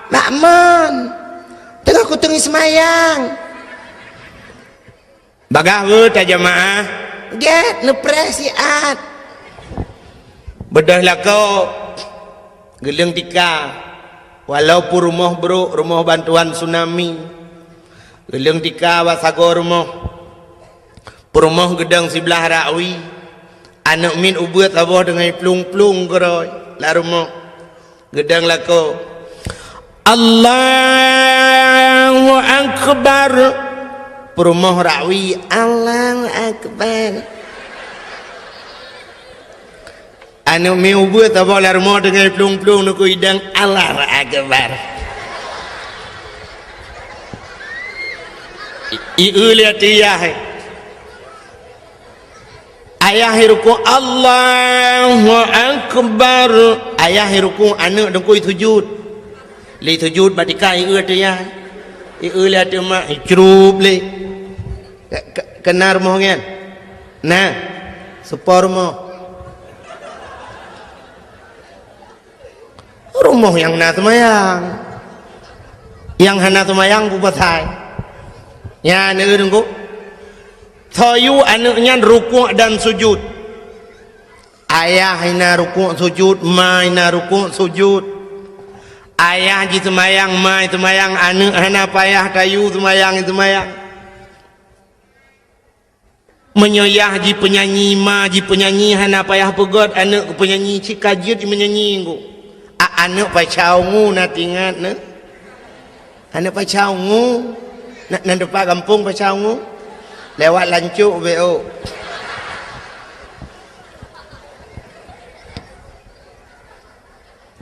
"Bak mon. Teungoh kuteungi seumayang." "Bagah weueh tajamaah?" "Gét, neupreh siat." Beudôh lakoe, geuleueng tika, walaupun rumoh brok, rumoh bantuan tsunami, geuleueng tika bak sagoe rumoh. Peurumoh geudong siblaih rakwi, aneuk miet ubeuet saboh deungon plueng-plueng keurôi lam rumoh. Geudong lakoe, "Allahu Akbar." Peurumoh rakwi, "Allahu Akbar." Aneuk miet ubeuet saboh lam rumoh deungon plueng-plueng neukheun idong, "Allahu Akbar." I, i, eu lé ateueh yah. Ayah i rukuk, "Allahu Akbar." Ayah i rukuk, aneuk teungku i sujud. Lé sujud bak tika, i eu ateueh yah. I eu lé ateueh mak, i crup lé. Ke, ke, keunan rumoh nyan? Na. Seupôt rumoh. Rumoh nyang na seumayang. Nyang hana seumayang peue pasai? Nyan, neu-eu teungku. Soe yue aneuk nyan rukuk dan sujud. Ayah na rukuk sujud, ma na rukuk sujud. Ayah jiseumayang, ma jiseumayang, aneuk hana payah tayue seumayang, jiseumayang. Meunyoe yah jipeunyanyi, ma jipeunyanyi, hana payah peugét, aneuk geupeunyanyi, cit ka jeuet jimeunyanyi ngu. A, aneuk Paca Ungu na teuingat neu? Aneuk Paca Ungu? Na, na teumpat gampông Paca Ungu? Lewat Lancok, B O.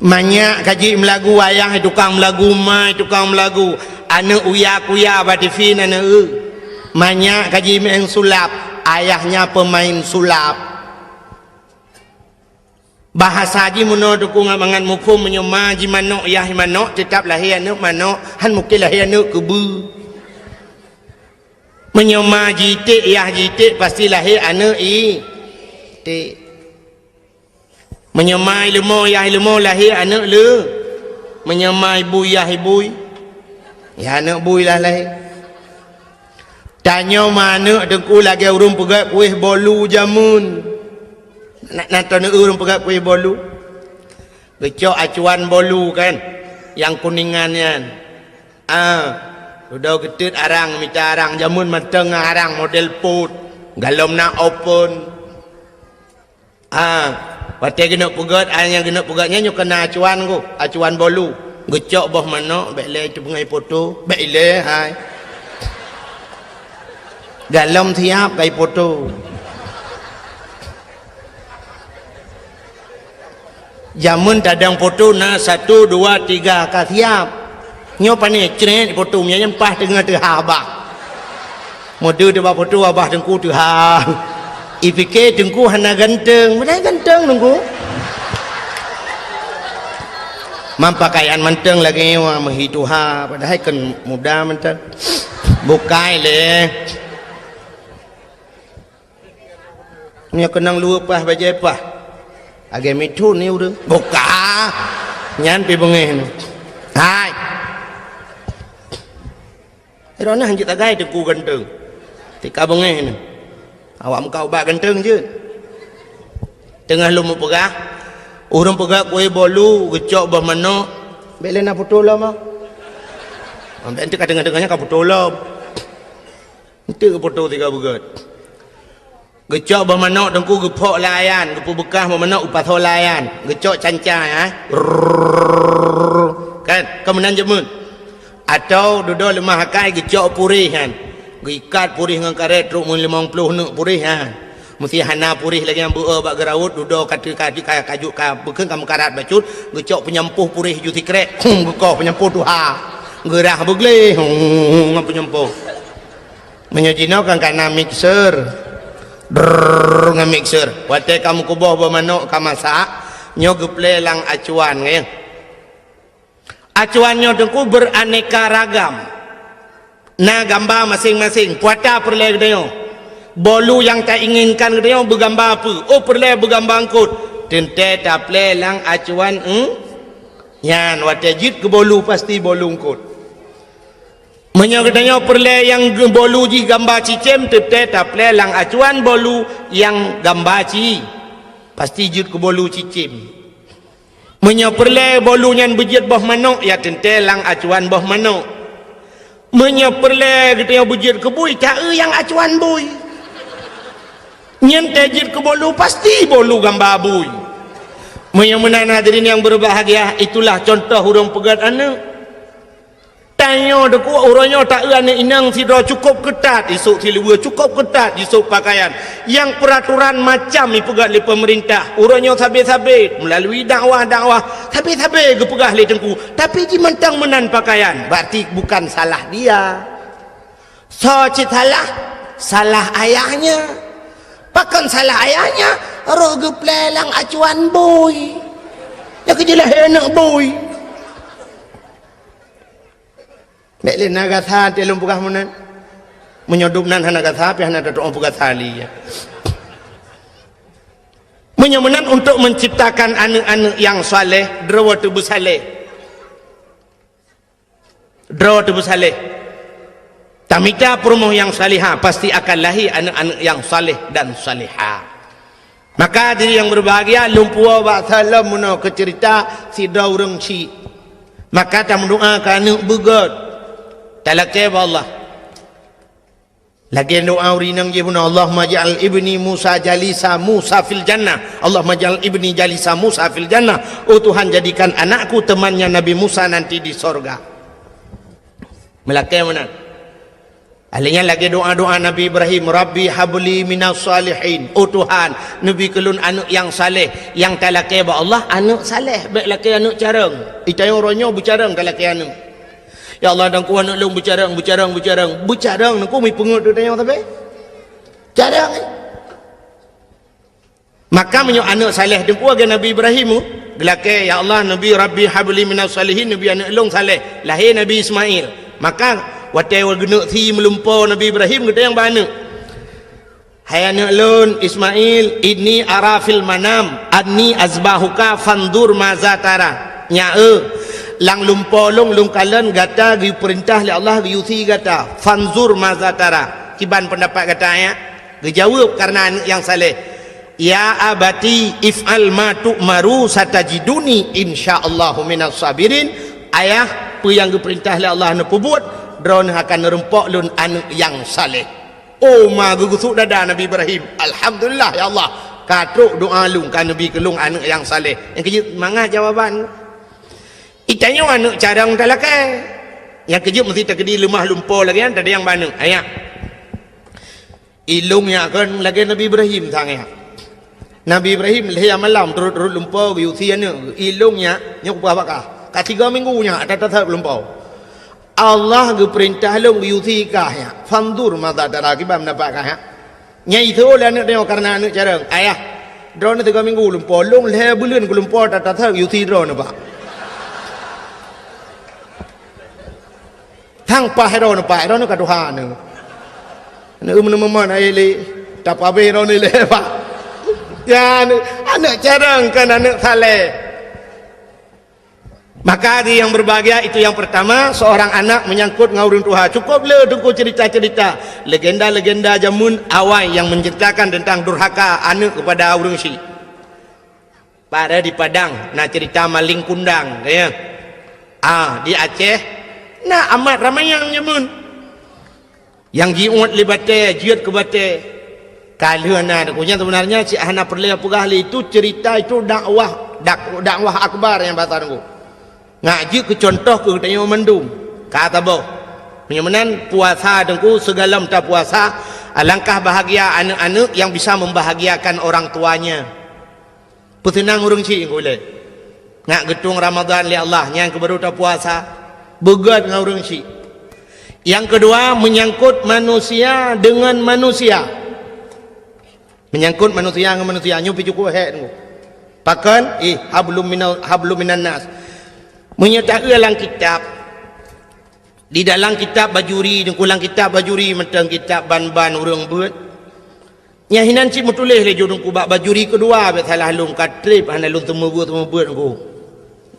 Manyak ka jeuet meulagu, ayah tukang meulagu, ma tukang meulagu. Aneuk uya-kuya bak T V na neu-eu. Manyak ka jimeu'en sulap, ayahnya peumain sulap. Bahasa jih meunoe teungku ngon mangat muphom, meunyoe ma jih manok, yah manok, teutab lahé aneuk manok, han mungken lahé aneuk keubeue. Meunyoe ma jiték, yah jiték, pasti lahé aneuëk iték. Meunyoe ma ileumô, yah ileumô, lahé aneuëk le. Meunyoe ma ibui, yah ibui, yah aneuëk bui lah lahé. Tanyoe ma aneuëk teungku lagée ureuëng peugét kuéh bolu jameun. Na, na tanyoe ureuëng peugét kuéh bolu. Geucok acuan bolu kan, nyang kuningan nyan. Ah, dudoe geuteut arang, mita arang jameun mantong ngon arang model pot, galom na open. Ah, watée geuneuk peugét, ah, nyang geuneuk peugét nyan nyoe keunan acuan geuh, acuan bolu. Geucok boh manok, bék lé teupeungai poto, bék ilée hai. Galom siab kai poto. Jameun tadong poto na satu, dua, tiga ka siab. Nyoe pané crét poto mianyan paih teungoh teuha bah. Meudeue teuh bak poto abah teungku teuha. Ipike teungku hana ganteng, padahai ganteng teungku. Mam pakaian mantong lagée nyoe meuhi tuha, padahai kan muda mantong. Bukai lé. Nyoe keunong luweue paih bajée paih. Lagée mithon ni ureuëng. Buka. Nyan pi beungéh ni. Hai. Droeneuh hanjeuet tagai teungku ganteng. Tika beungéh ni. Awak meukat ubak ganteng jeuet. Teungoh lôn meupeugah, ureuëng peugah kuéh bolu geucok boh manok. Bék lé na poto lom ah. Ambek enti ka teungoh-teungoh nyan ka poto lom. Enti ka poto tika beugét. Geucok boh manok teungku geuphok lam ayan, geupeubeukah boh manok geupasoe lam ayan, geucok canca ya. Rrrr. Kan, ka meunan jameun. Atau dudoe leumah akai geucok puréh nyan. Geuikat puréh ngon karét trok meulimong ploh neuk puréh nyan. Meusti hana puréh lagée nyang beu-e bak geuraut, dudoe ka teu-, ka, ka, ka, ka bukon ka meukarat bacut, geucok peunyampôh puréh ju sikrek, hum, geukoh peunyampôh tuha. Geurah beugleh, hum, ngon peunyampôh. Meunyoe jinoe kan kana mixer. Drrrr, ngon mixer. Watée ka meukuboh boh manok ka masak, nyoe geuplé lam acuan, ngieng. Acuan nyoe teungku beraneka ragam. Na gamba maséng-maséng. Puata peureulée geutanyoe. Bolu nyang tainginkan geutanyoe beugamba peue? Oh, peureulée beugamba eungkot. Teuntée taplé lam acuan, eh? Nyan watée jeuet keu bolu pasti bolu eungkot. Meunyoe geutanyoe peureulée nyang geubolu jih gamba cicém, teuntée taplé lam acuan bolu nyang gamba ci, pasti jeuet keu bolu cicém. Meunyoe peureulée bolu nyan beujeuet boh manok, ya teuntée lam acuan boh manok. Meunyoe peureulée geutanyoe beujeuet keu bui, ta-eu nyang acuan bui. Nyan tée jeuet keu bolu, pasti bolu gamba bui. Meunyoe meunan hadirin nyang berbahagia, itulah contoh ureuëng peugét aneuëk. Tanyoe teungku, uroe nyoe ta-eu aneuëk inong sidroe cukôp keutat, isôk siluweue cukôp keutat, isôk pakaian. Nyang peuraturan macam ipeugét lé peumeurintah. Uroe nyoe sabe-sabe, meulalui dakwah-dakwah, sabe-sabe geupeugah lé teungku. Tapi jimantong meunan pakaian, berarti bukan salah dia. Soe cit salah? Salah ayahnya. Pakon salah ayahnya? Roh geuplé lam acuan bui. Nyang keujeulaih aneuëk bui. Bék lé na gasa teuh lôn peugah meunan. Meunyoe dum nan hana gasa, pih hana tatu'oh peugasa lé. Meunyoe meunan untuk menciptakan aneuëk-aneuëk nyang saleh, droe teuh beusaleh. Droe teuh beusaleh. Tamita peurumoh nyang salihah, pasti akan lahé aneuëk-aneuëk nyang saleh dan salihah. Maka diri nyang berbahagia, lôn puwoe bak salom meunoe keu ceurita sidroe ureuëng syik. Maka tameudoa keu aneuëk beugét. Talakée bak Allah. Lagée doa ureuëng inong jih bunoe, "Allahumma ja'al ibni Musa jalisa Musa fil jannah. Allahumma ja'al ibni jalisa Musa fil jannah." Oh Tuhan, jadikan anakku temannya Nabi Musa nanti di sorga. Meulakée meunan. Ahli nyan lagée doa-doa Nabi Ibrahim, "Rabbi habli minas salihin." Oh Tuhan, neubi keu lôn aneuëk nyang saleh. Nyang talakée bak Allah, aneuëk saleh, bék lakée aneuëk carông. Itayong roh nyoe beucarông talakée aneuëk. Ya Allah, dan ku aneuëk lôn beucarông, beucarông, beucarông. Beucarông, nangku mi peungeut tu tanyong sabe. Carông, eh. Maka meunyoe aneuëk saleh teungku lagée Nabi Ibrahim, geulakée, "Ya Allah, Nabi Rabbi habli minas salihin," Nabi aneuëk lôn saleh, lahé Nabi Ismail. Maka Watée geuneuk sie meulumpo Nabi Ibrahim, geutanyong bak aneuëk, "Hai aneuëk lôn Ismail, inni ara fil manam anni azbahuka fanzur maza tara." "Nyak eu, lam lumpo lôn, lôn kalon gata geupeurintah lé Allah geuyue sie gata. Fanzur maza tara. Kiban peundapat gata, ya?" Geujaweueb kareuna aneuëk nyang saleh, "Ya abati, if'al ma tu'maru, satajiduni insyaallahu minas sabirin." "Ayah, peue nyang geupeurintah lé Allah neupeubuet, droeneuh akan neureumpok lôn aneuëk nyang saleh." Oh, ma geugeusuek dada Nabi Ibrahim. "Alhamdulillah, ya Allah, ka trok doa lôn, ka neubi keu lôn aneuëk nyang saleh." Nyang keujeuet mangat jawaban. Itanyong aneuëk carông talakée. Nyang keujeuet meusti takeudi leumah lumpo lagée nyan, tadayang bak aneuëk. "Ayah, ilôn nyak kon lagée Nabi Ibrahim sang nyak. Nabi Ibrahim lhée malam turot-turot lumpo geuyue sie aneuëk. Ilôn nyak nyoe kupeugah bak kah, ka tiga minggu nyak that-that lumpo. Allah geupeurintah lôn geuyue sie kah nyak. Fanzur maza tara, kiban peundapat kah nyak?" Nyang iseuôt lé aneuëk tanyoe kareuna aneuëk carông, "Ayah, droeneuh tiga minggu lumpo, lôn lhée buleuen kulumpo that-that geuyue sie droeneuh, Pak." Sang paih droeneuh, Pak, droeneuh ka tuha neuh. Neueu meuneumeumon akhé lé, tapabéh droeneuh lé, Pak. Ya, aneuëk, aneuëk carông kon aneuëk saleh. Maka hadirin yang berbahagia, itu yang pertama, seorang anak menyangkut ngon ureuëng tuha. Cukup le teungku cerita-cerita, legenda-legenda jameun awai yang menceritakan tentang durhaka aneuëk kepada ureuëng syik. Pada di Padang, na cerita maléng kundang, ya. Ah, di Aceh, na amat ramai nyang jameun. Nyang jiuet lé batée, jeuet keu batée. Ka lheueh na, teungku, nyan sebenarnya cit hana peureulée peugah lé, itu cerita, itu dakwah, dak-, dakwah akbar nyang bahasa teungku. Nyak jeuet keu contoh keu geutanyoe mandum. Ka saboh. Meunyoe meunan puasa teungku, sigohlom tapuasa, alangkah bahagia aneuëk-aneuëk yang bisa membahagiakan orang tuanya. Peuseunang ureuëng syik, teungku, lé. Nyak geutueng Ramadhan lé Allah, nyan keuh baru tapuasa. Beugét ngon ureuëng syik. Nyang keudua, menyangkut manusia dengan manusia. Menyangkut manusia ngon manusia, nyoe pih cukup hék, teungku. Pakon? Ih, hablum minal, hablum minan nas. Meunyoe taeu lam kitab, di dalam kitab Bajuri, teungku, lam kitab Bajuri mantong, kitab ban-ban ureuëng beuet. Nyan hinan cit meutuléh lé ju teungku bak Bajuri keudua, bék salah lôn, ka treb hana lôn seumeubeuet-seumeubeuet teungku.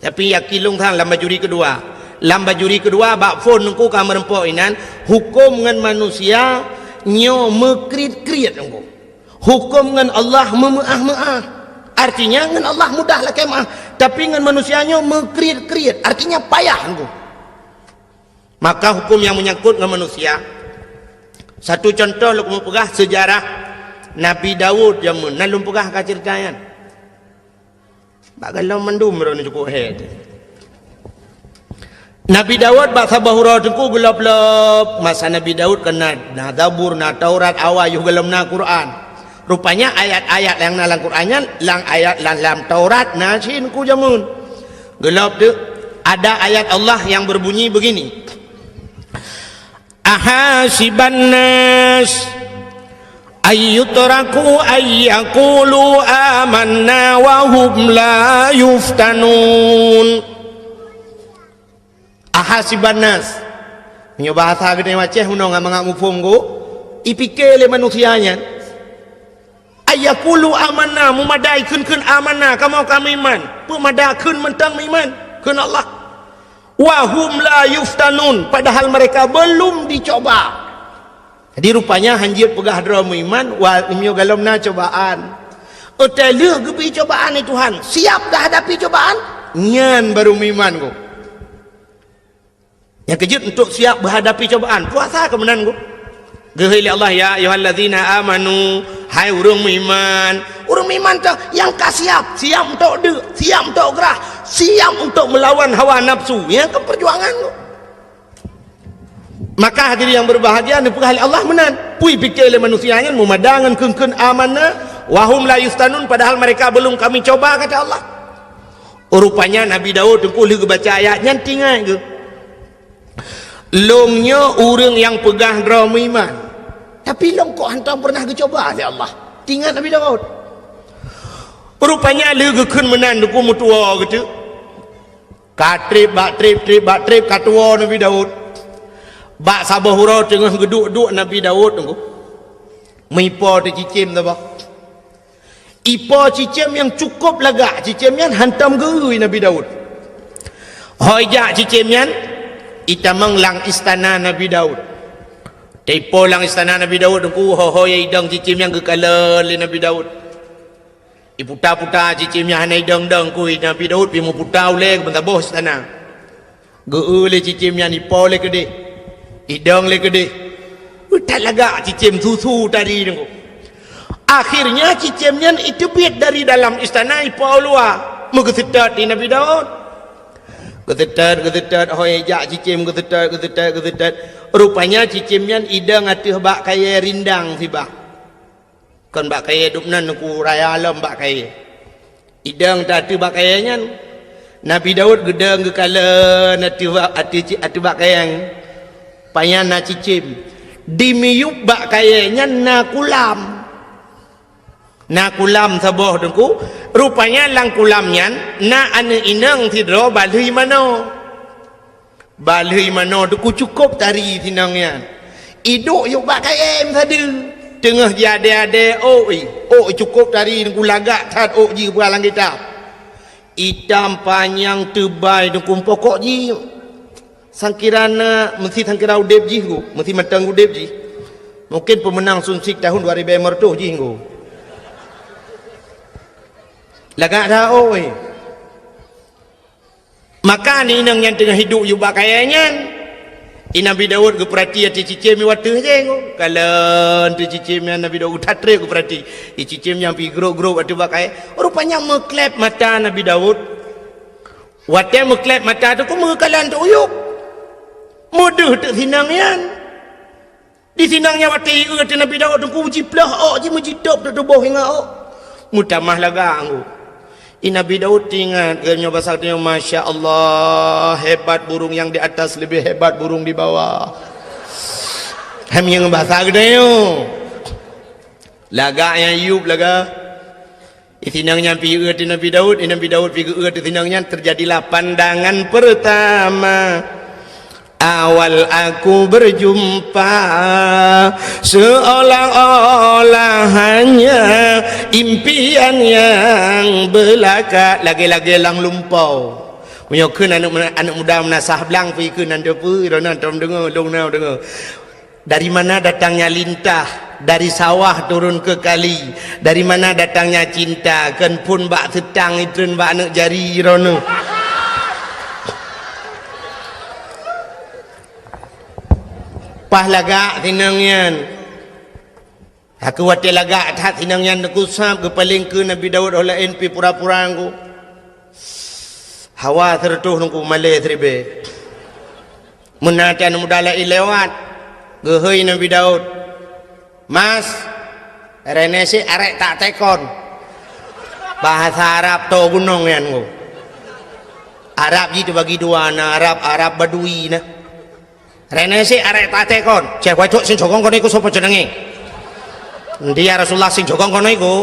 Tapi yakin lôn sang lam Bajuri keudua. Lam Bajuri keudua bak phon teungku ka meureumpok inan, huköm ngon manusia nyoe meukriet-kriet teungku. Huköm ngon Allah meumeuáh-meuáh. Artinya ngon Allah mudah lakée meuáh, tapi ngon manusia nyoe meukriet-kriet, artinya payah teungku. Maka huköm nyang menyangkut ngon manusia. Satu contoh lôn keumeung peugah seujarah Nabi Daud jameun, na lôn peugah ka ceurita nyan. Bak gohlom mandum droeneuh cukup hék. Nabi Daud bak saboh uroe teungku geulop-lop, masa Nabi Daud kan na, na Zabur, na Taurat, awai yoh gohlom na Quran. Rupanya ayat-ayat nyang na lam Quran nyan, lam ayat lam, lam Taurat na cit teungku jameun. Geulop teuk, ada ayat Allah yang berbunyi begini, "Ahasiban nas ayyutraku ayyakulu amanna wa hum la yuftanun." Ahasiban nas. Meunyoe bahasa geutanyoe Aceh meunoe ngon mangat muphom go, ipike lé manusia nyan. Ayyakulu amanna, meumada kheun-kheun amanna, kamoe ka meuiman. Peumada kheun mantong meuiman, kheun Allah. Wa hum la yuftanun, padahal mereka belum dicoba. Jadi rupanya hanjeuet peugah droe meuiman, wa, meunyoe gohlom na cobaan. Watée lheueh geubri cobaan lé Tuhan, siap dah hadapi cobaan? Nyan baru meuiman go. Nyang keujeuet untuk siap menghadapi cobaan, puasa keuh meunan go. Geuhôi lé Allah, "Ya ayyuhallazina amanu," hai ureuëng meuiman. Ureuëng meuiman teuh nyang ka siap, siap untuk deuk, siap untuk grah, siap untuk melawan hawa nafsu. Nyan keuh perjuangan go. Maka hadirin yang berbahagia, neupeugah lé Allah meunan. Peue pike lé manusia nyan meumada ngon kheun-kheun amanna, wa hum la yuftanun, padahal mereka belum kami coba, kata Allah. Rupanya Nabi Daud teungku lheueh geubaca ayat nyan teuingat geuh. Lôn nyoe ureuëng nyang peugah droe meuiman, tapi lôn kok hantom pernah geucoba lé Allah. Teuingat Nabi Daud. Rupanya lheueh geukheun meunan teungku meutuwoe geuteuk. Ka treb bak treb, treb bak treb, ka tuwoe Nabi Daud. Bak saboh uroe teungoh geuduek-duek Nabi Daud teungku, meuipo teuh cicém saboh. Ipo cicém nyang cukôp lagak, cicém nyan hantom geu-eu Nabi Daud. Ho ijak cicém nyan, itamong lam istana Nabi Daud. Teuipo lam istana Nabi Daud teungku, ho-ho idong cicém nyan geukalon lé Nabi Daud. Iputa-puta cicém nyan hana idong-dong kui Nabi Daud, pi meuputa ulée keu meusaboh istana. Geu-eu lé cicém nyan, ipo lé keudeh, idong lé keudeh. That lagak cicém, su-su tari teungku. Akhirnya cicém nyan iteubiet dari dalam istana ipo u luwa, meugeuseutôt di Nabi Daud. Geuseutôt, geuseutôt, ho ijak cicém geuseutôt, geuseutôt, geuseutôt. Rupanya cicém nyan idong ateueh bak kayée rindang sibak. Kon bak kayée dum nan ku raya lom bak kayée. Idong teuh ateueh bak kayée nyan. Nabi Daud geudong geukalon ateueh bak, ateueh ci-, ateueh bak kayée nyan. Pajan na cicém. Di miyueb bak kayée nyan na kulam. Na kulam saboh teungku. Rupanya lam kulam nyan na aneuëk inong sidroe balheueh manoe. Balheueh manoe teungku cukôp tari sinong nyan. Iduek yôk bak kayée meusadeue. Teungoh jiadée-adée ôk, ôk cukôp tari teungku, lagak that ôk jih peue lam kitab. Itam panyang teubai teungku, pokok jih sangkira na, meusi sangkira udeb jih teungku, meusi mantong udeb jih. Mungkin peumeunang Sunsik tahun dua ribèe lhèe reutôh jih teungku. Lagak that ôk. Maka aneuëk inong nyan teungoh iduek yôk bak kayée nyan, i Nabi Daud geupeurati ateueh cicém nyan watèe jih teungku. Kalon ateueh cicém nyan Nabi Daud that trép geupeurati. I cicém nyan pi grôp-grôp ateueh bak kayée. Rupanya meuklép mata Nabi Daud. Watèe meuklép mata teungku meukalon teuk u yup. Meudeuh teuk sinong nyan. Di sinong nyan watèe ieu ateueh Nabi Daud teungku jiplôh ôk jih meujitôb teutuboh ingat ôk. Meutamah lagak teungku. I Nabi Daud teuingat geutanyoe basa geutanyoe, "Masya Allah, hebat burung yang di atas lebih hebat burung di bawah." Hai meunyoe basa geutanyoe. Lagak nyang yup lagak. Di sinong nyan pi ieu ateueh Nabi Daud, di Nabi Daud pi geu-eu ateueh sinong nyan, terjadilah pandangan pertama. Awal aku berjumpa, seolah-olah hanya impian yang belaka, lagèe-lagèe lam lumpoe. Meunyoe kheun aneuk, aneuk muda meunasah blang, pi kheun nan teupeu, droeneuh tom deungoe, lôn na deungoe. Dari mana datangnya lintah? Dari sawah turun ke kali. Dari mana datangnya cinta? Kon phôn bak seutang itreun bak aneuk jari droeneuh. Paih lagak sinong nyan. Aku watèe lagak that sinong nyan teungku sab geupaleng keu Nabi Daud, óh laén pi pura-pura teungku. Hawa sireutôh teungku malèe siribèe. Meunan cit aneuk muda laén lewat, geuhôi Nabi Daud, "Mas, reunèh sit arèk tak tekon." Bahasa Arab toe gunong nyan teungku. Arab jih teubagi dua, na Arab, Arab Badui na. Reunèh sit arèk tak tekon. Ceh, wai trok sing cogong keunoe iku soe po ceunenge? Ndi ya Rasulullah sing cogong keunoe iku?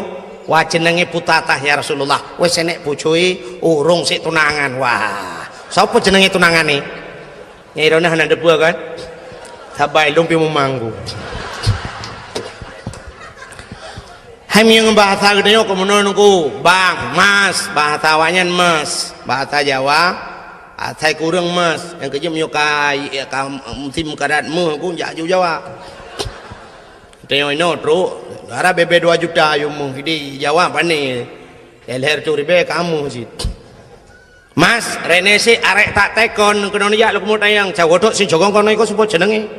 Wah ceunenge putatah ya Rasulullah. Weh senek pucui ureueng sit tunangan. Wah. Soe po ceunenge tunangan ni? Nyai Ronah na deupeu kan? Sabai lôn pi mumanggu. Hai meunyoe bahasa geutanyoe keu meunoe teungku, bang, mas, bahasa awaknyan mas, bahasa Jawa, asai kureueng mas, nyang keujeuet meunyoe ka, ka musim karat meuh ku jak ju Jawa. Geutanyoe inoe trok, dara bèbèe dua juta yum meuh, di Jawa pane, lhèe reutôh ribèe ka meuh cit. Mas, reunèh sit arèk tak tekon keunoe jak lôn keumeung tanyong, cah wai trok sing cogong keunoe iku soe po ceunenge?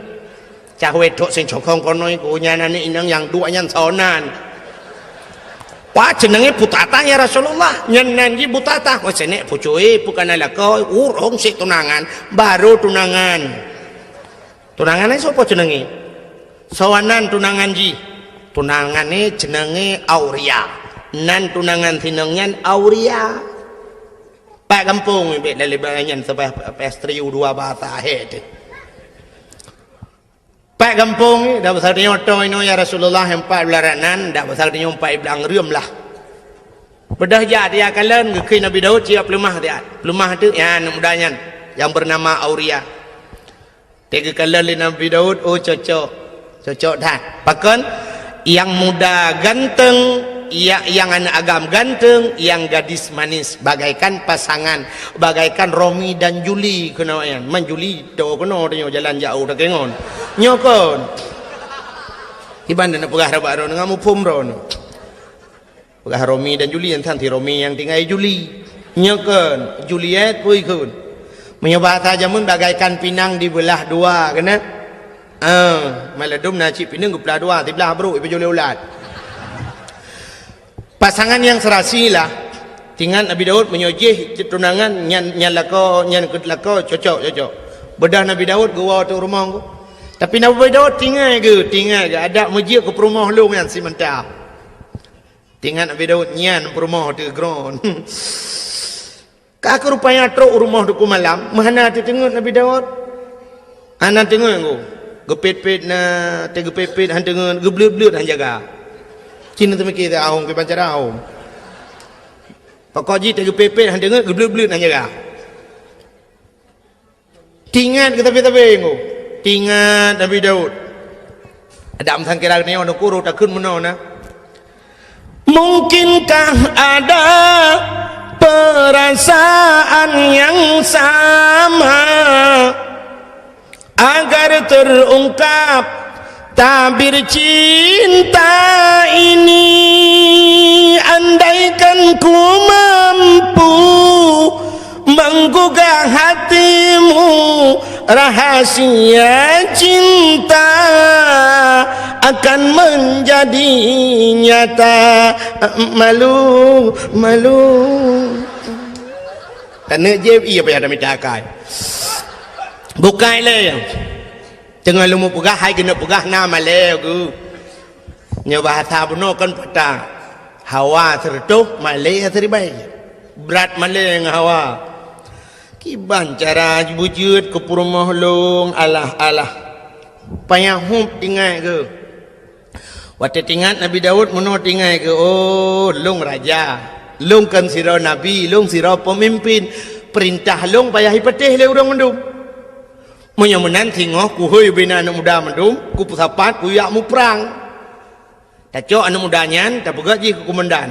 Cah wai trok sing cogong keunoe iku nyan aneuk inong nyang duek nyan soe nan. Wah ceunenge putatah ya Rasulullah, nyan nan jih putatah. Wah senek pucui, peu kana lakoe, ureueng sit tunangan, baru tunangan. Tunangan nyan soe po ceunenge? Soe nan tunangan jih? Tunangan nyan ceunenge Auria. Nan tunangan sinong nyan Auria. Pat gampông bèk lalé nyan sabai pastri u dua bahasa hé teuh. Pat gampông, dak basa tanyoe toh inoe ya Rasulullah, empat belas nan, dak basa tanyoe empat belas reuem lah. Beudôh jak dia kalon geukheun Nabi Daud siap peuleumah dia. Peuleumah teuh ya aneuk muda nyan yang bernama Auria. Lé geukalon lé Nabi Daud, oh, cocok. Cocok that. Pakon? Yang muda ganteng, ya-, yang aneuk agam ganteng, yang gadis manis bagaikan pasangan, bagaikan Romi dan Juli keunoe nyan. Man Juli, to keunoe tanyoe jalan jak u Takengon. Nyoe kon. Kiban na peugah rabat droeneuh, ngon muphom droeneuh. Peugah Romi dan Juli, nyan tan si Romi nyang tinggai Juli. Nyoe kon, Juliet pui kon. Meunyoe bahasa jameun bagaikan pinang dibeulah dua, keunan? Ah, maladum na cit pineung geupeulah dua, siblah brok ipeujulée ulat. Pasangan yang serasi lah. Tingat Nabi Daud meunyoe jih tunangan nyan, nyan lakoe, nyan keu lakoe cocok, cocok. Beudah Nabi Daud geuwoe teuk rumoh geuh. Tapi Nabi Daud tingat geuh, tingat geuh adak meujeuet keu peurumoh lôn nyan simanta. Tingat Nabi Daud nyan peurumoh teuh gron. Ka keu rupanya trok u rumoh Teungku Malam, meuhana teuteungeut Nabi Daud. Hana teungeut ngku. Geupet-pet na, teugeupet-pet han teungeut, geubleuet-bleuet han jaga. Cit na teumiké teuh ahom kiban cara ahom. Pokok jih teugeupet-pet han teungeut, geubleuet-bleuet han jaga. Tingat keu sabe-sabe ngku. Tingat Nabi Daud. Adak meusangkira geutanyoe nukuru takheun meunoe na. Mungkinkah ada perasaan yang sama agar terungkap tabir cinta ini, andaikan ku mampu menggugah hatimu, rahasia cinta akan menjadi nyata. Malu, malu. Taneuk jép ie payah tamita akai. Bukai lé. Teungoh lôn peugah hai keuneuk peugah na malée geuh. Nyoe bahasa bunoe kon patah. Hawa seureutôh, malée siribée. Brat malée ngon hawa. Kiban cara beujeuet keu peurumoh lôn, alah-alah. Payah hub tingat geuh. Watée tingat Nabi Daud meunoe tingat geuh, oh, lôn raja. Lôn kon sidroe nabi, lôn sidroe peumimpin. Peurintah lôn payah ipatéh lé ureuëng mandum. Meunyoe meunan singoh kuhôi ubena aneuëk muda mandum, kupeusapat kujak muprang. Tacok aneuëk muda nyan tapeugét jih keu keumandan.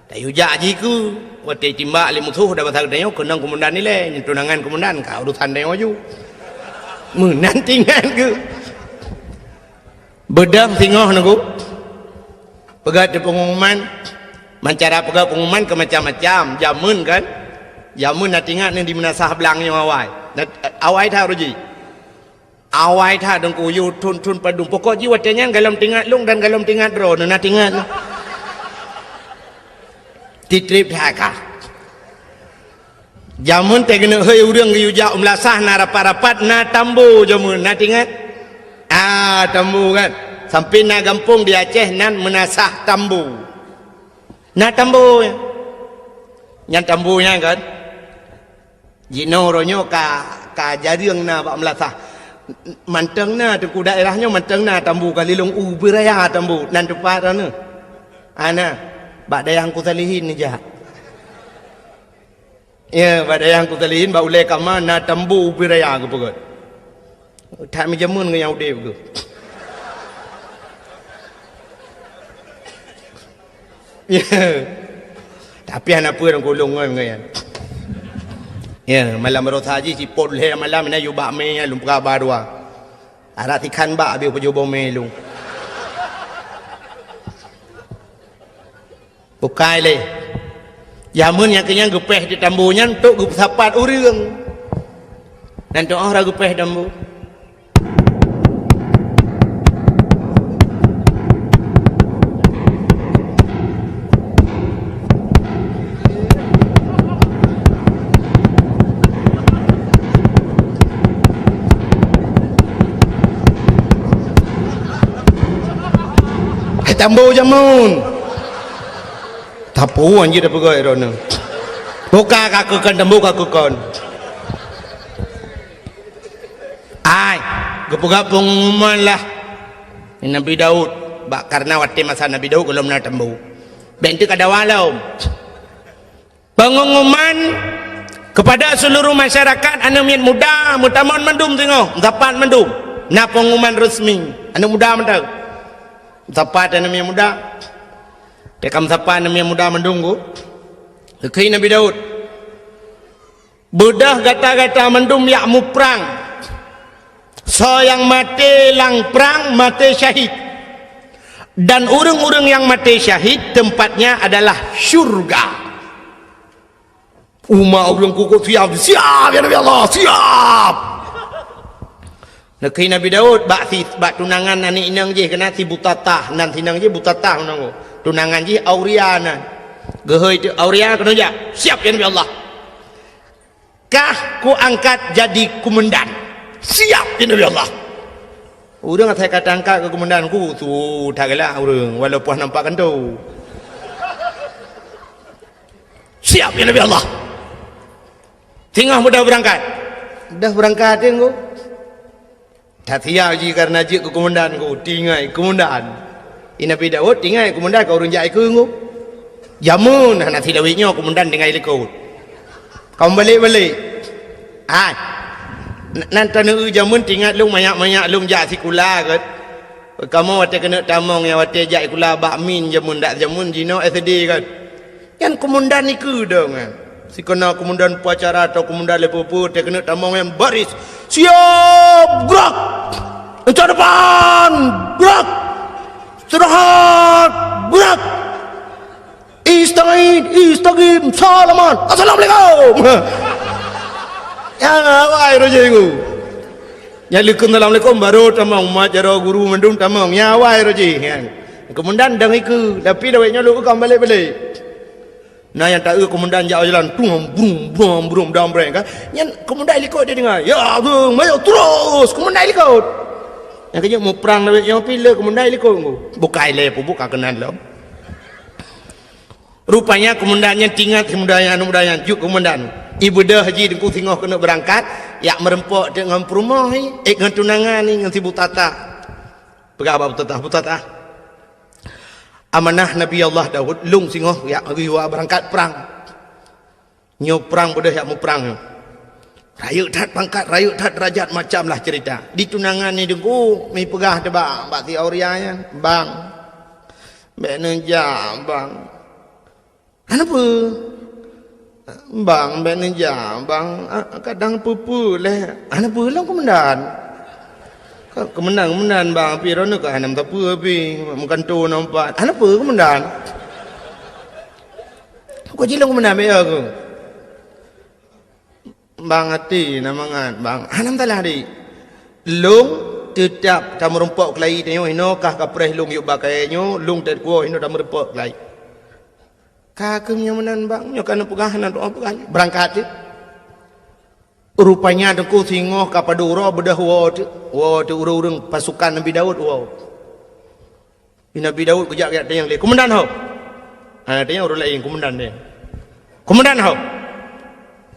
Tayue jak jih keu watée timbak lé musoh dan basa geutanyoe keunong keumandan ilée, nyan tunangan keumandan ka urusan tanyoe ju. Meunan tingat geuh. Beudang singoh nunggu. Peugah di pengumuman, mancara peugah pengumuman ke macam-macam. Jameun kan? Jameun na tingat ni di meunasah blang nyoe awai. Na, awai that uji. Awai that dengku yu thon-thon padum. Pokok ji watée nyan galom tingat lung dan galom tingat droe na tingat. Titrip that ka. Jameun teuh keuneuk hôi ureuëng geuyue jak u meulasah na rapat-rapat na tambo jameun na tingat. Ah, tambo kan. Sampai na gampông di Aceh nan meunasah tambo. Na tambo nyan. Nyan tambo nyan kan. Jinoe uroe nyoe ka, ka jareueng na bak meulasah. Mantong na teungku daerah nyoe mantong na tambo ka lilong u beuraya tambo nan teumpat na. Ana bak dayah Teungku Salihin nijak. Ya, bak dayah Teungku Salihin, bak ulée kama na tambo ubé raya geupeugét. That meujameun ngon nyang udeb geuh. Ya. Tapi hana peue lam kulong ngon ngon nyan. Ya, malam baroesa jih sipot lhée malam na yue bak mé lôn peugah ba dua. Arak tikhan bak habéh peujoh bomé lôn. Bukai lé. Jameun nyang keunyan geupéh di tambo nyan untuk geupeusapat ureuëng. Nan teuoh ra geupéh tambo. Hai tambo jameun. Tapuan jih dah peugah droeneuh. Buka ka keukon tambo ka keukon. Ai, geupeugah pengumuman lah. Nabi Daud, bak karena watée masa Nabi Daud gohlom na tambo. Bék teuk ka dawa lom. Pengumuman Kepada seluruh masyarakat, aneuk miet muda meutamong mandum singoh, meusapat mandum. Na pengumuman resmi, aneuk muda mantong. Meusapat aneuk miet muda. Teuka meusapat aneuk miet muda mandum ku. Geukheun Nabi Daud, "Beudôh gata-gata mandum jak muprang. Soe nyang maté lam prang, maté syahid. Dan ureuëng-ureuëng nyang maté syahid, tempatnya adalah syurga." Umat ureuëng kukut siap, "Siap, ya Nabi Allah, siap!" Neukheun Nabi Daud bak si, bak tunangan aneuk inong jih, keunan si Butatah, nan si inong jih Butatah meunan. Tunangan jih Auria nan. Geuhôi teuk Auria, keunoe jak. "Siap, ya Nabi Allah. Kah kuangkat jadi komandan." "Siap, ya Nabi Allah." Ureuëng asai ka tangkat keu komandan ku, su that galak ureuëng, walaupun nampak kantô. "Siap, ya Nabi Allah." Singoh beudôh beurangkat. Beudôh beurangkat, Teungku. That siap jih kareuna jeuet keu komandan ku, tinggai komandan. I Nabi Daud tinggai komandan ka ureuëng jak ikeu ku. Jameun hana silawét nyoe komandan tinggai likot. Ka meubalek-balek. Hai. N-, nan taneuk jameun tingat lôn manyak-manyak lôn jak sikula kan. Kamoe watée keuneuk tamong nyang watée jak sikula bak min jameun dak jameun jinoe S D kan. Nyan komandan ikeu dong, eh. Sikeuna komandan upacara atau komandan lepopo teukeunok tamong nyan baris. "Siap, gerak! Encak depan, gerak! Istirahat, gerak! Istagid, istagim, salaman, assalamualaikum!" Ya, wahai Roji Ingu. Nyang leukeum assalamualaikum baru tamong, mat jaroe guru mandum tamong. Ya, wahai Roji. Komandan dong ikeu, tapi lawét nyoe lôn ka balek-balek. Na nyang taeu komandan jak jalan, tung, brum, brum, brum, dam breng, kan? Nyan komandan likot dia dengar. "Ya, brum, mayo terus, komandan likot." Nyang keujeuet muprang lawét nyoe pih le komandan likot. Bukai lé pubuk ka keunan lom. Rupanya komandan nyan tingat si muda nyan, aneuk muda nyan, jok komandan. Ibeudôh jih Teungku singoh keuneuk beurangkat, jak meureumpok teuk ngon peurumoh, eh, ngon tunangan ni, ngon si Butatah. Peugah bak Butatah, "Butatah, amanah Nabi Allah Daud, lôn singoh jak geuyue beurangkat prang. Nyoe prang beudôh jak muprang nyoe. Rayeuk that pangkat, rayeuk that derajat, macam lah cerita." Di tunangan ni Teungku, mi peugah teuh bak, bak si Auria nyan, "Bang, bék neujak, Bang." "Hana peue, Bang, bék neujak, Bang. Ah, kadang peue-peue lé." "Hana peue lom, Komandan. Ka, Komandan, Komandan, Bang, pih droeneuh ka hana meusapeue pih, meugantoe nyoe pat." "Hana peue, Komandan. Kok jilong, Komandan, bék ya keuh." "Bang, até na mangat, Bang." "Hana meusalah, Dik. Lôn teutab tameurumpok keulayi tanyoe, hinoe kah kapreh lôn yub bak kayée nyoe, lôn teukuwoe hinoe tameurumpok keulayi." "Ka keuh meunyoe meunan, Bang, nyoe ka neupeugah, hana doá peugah lé. Beurangkat teuk." Rupanya Teungku singoh ka padub uroe beudôh woe teuk, woe teuk ureuëng-ureuëng pasukan Nabi Daud woe. Nabi Daud geujak geutanyong lé, "Komandan ho?" Hana tanyong ureuëng laén, komandan dia. "Komandan ho?"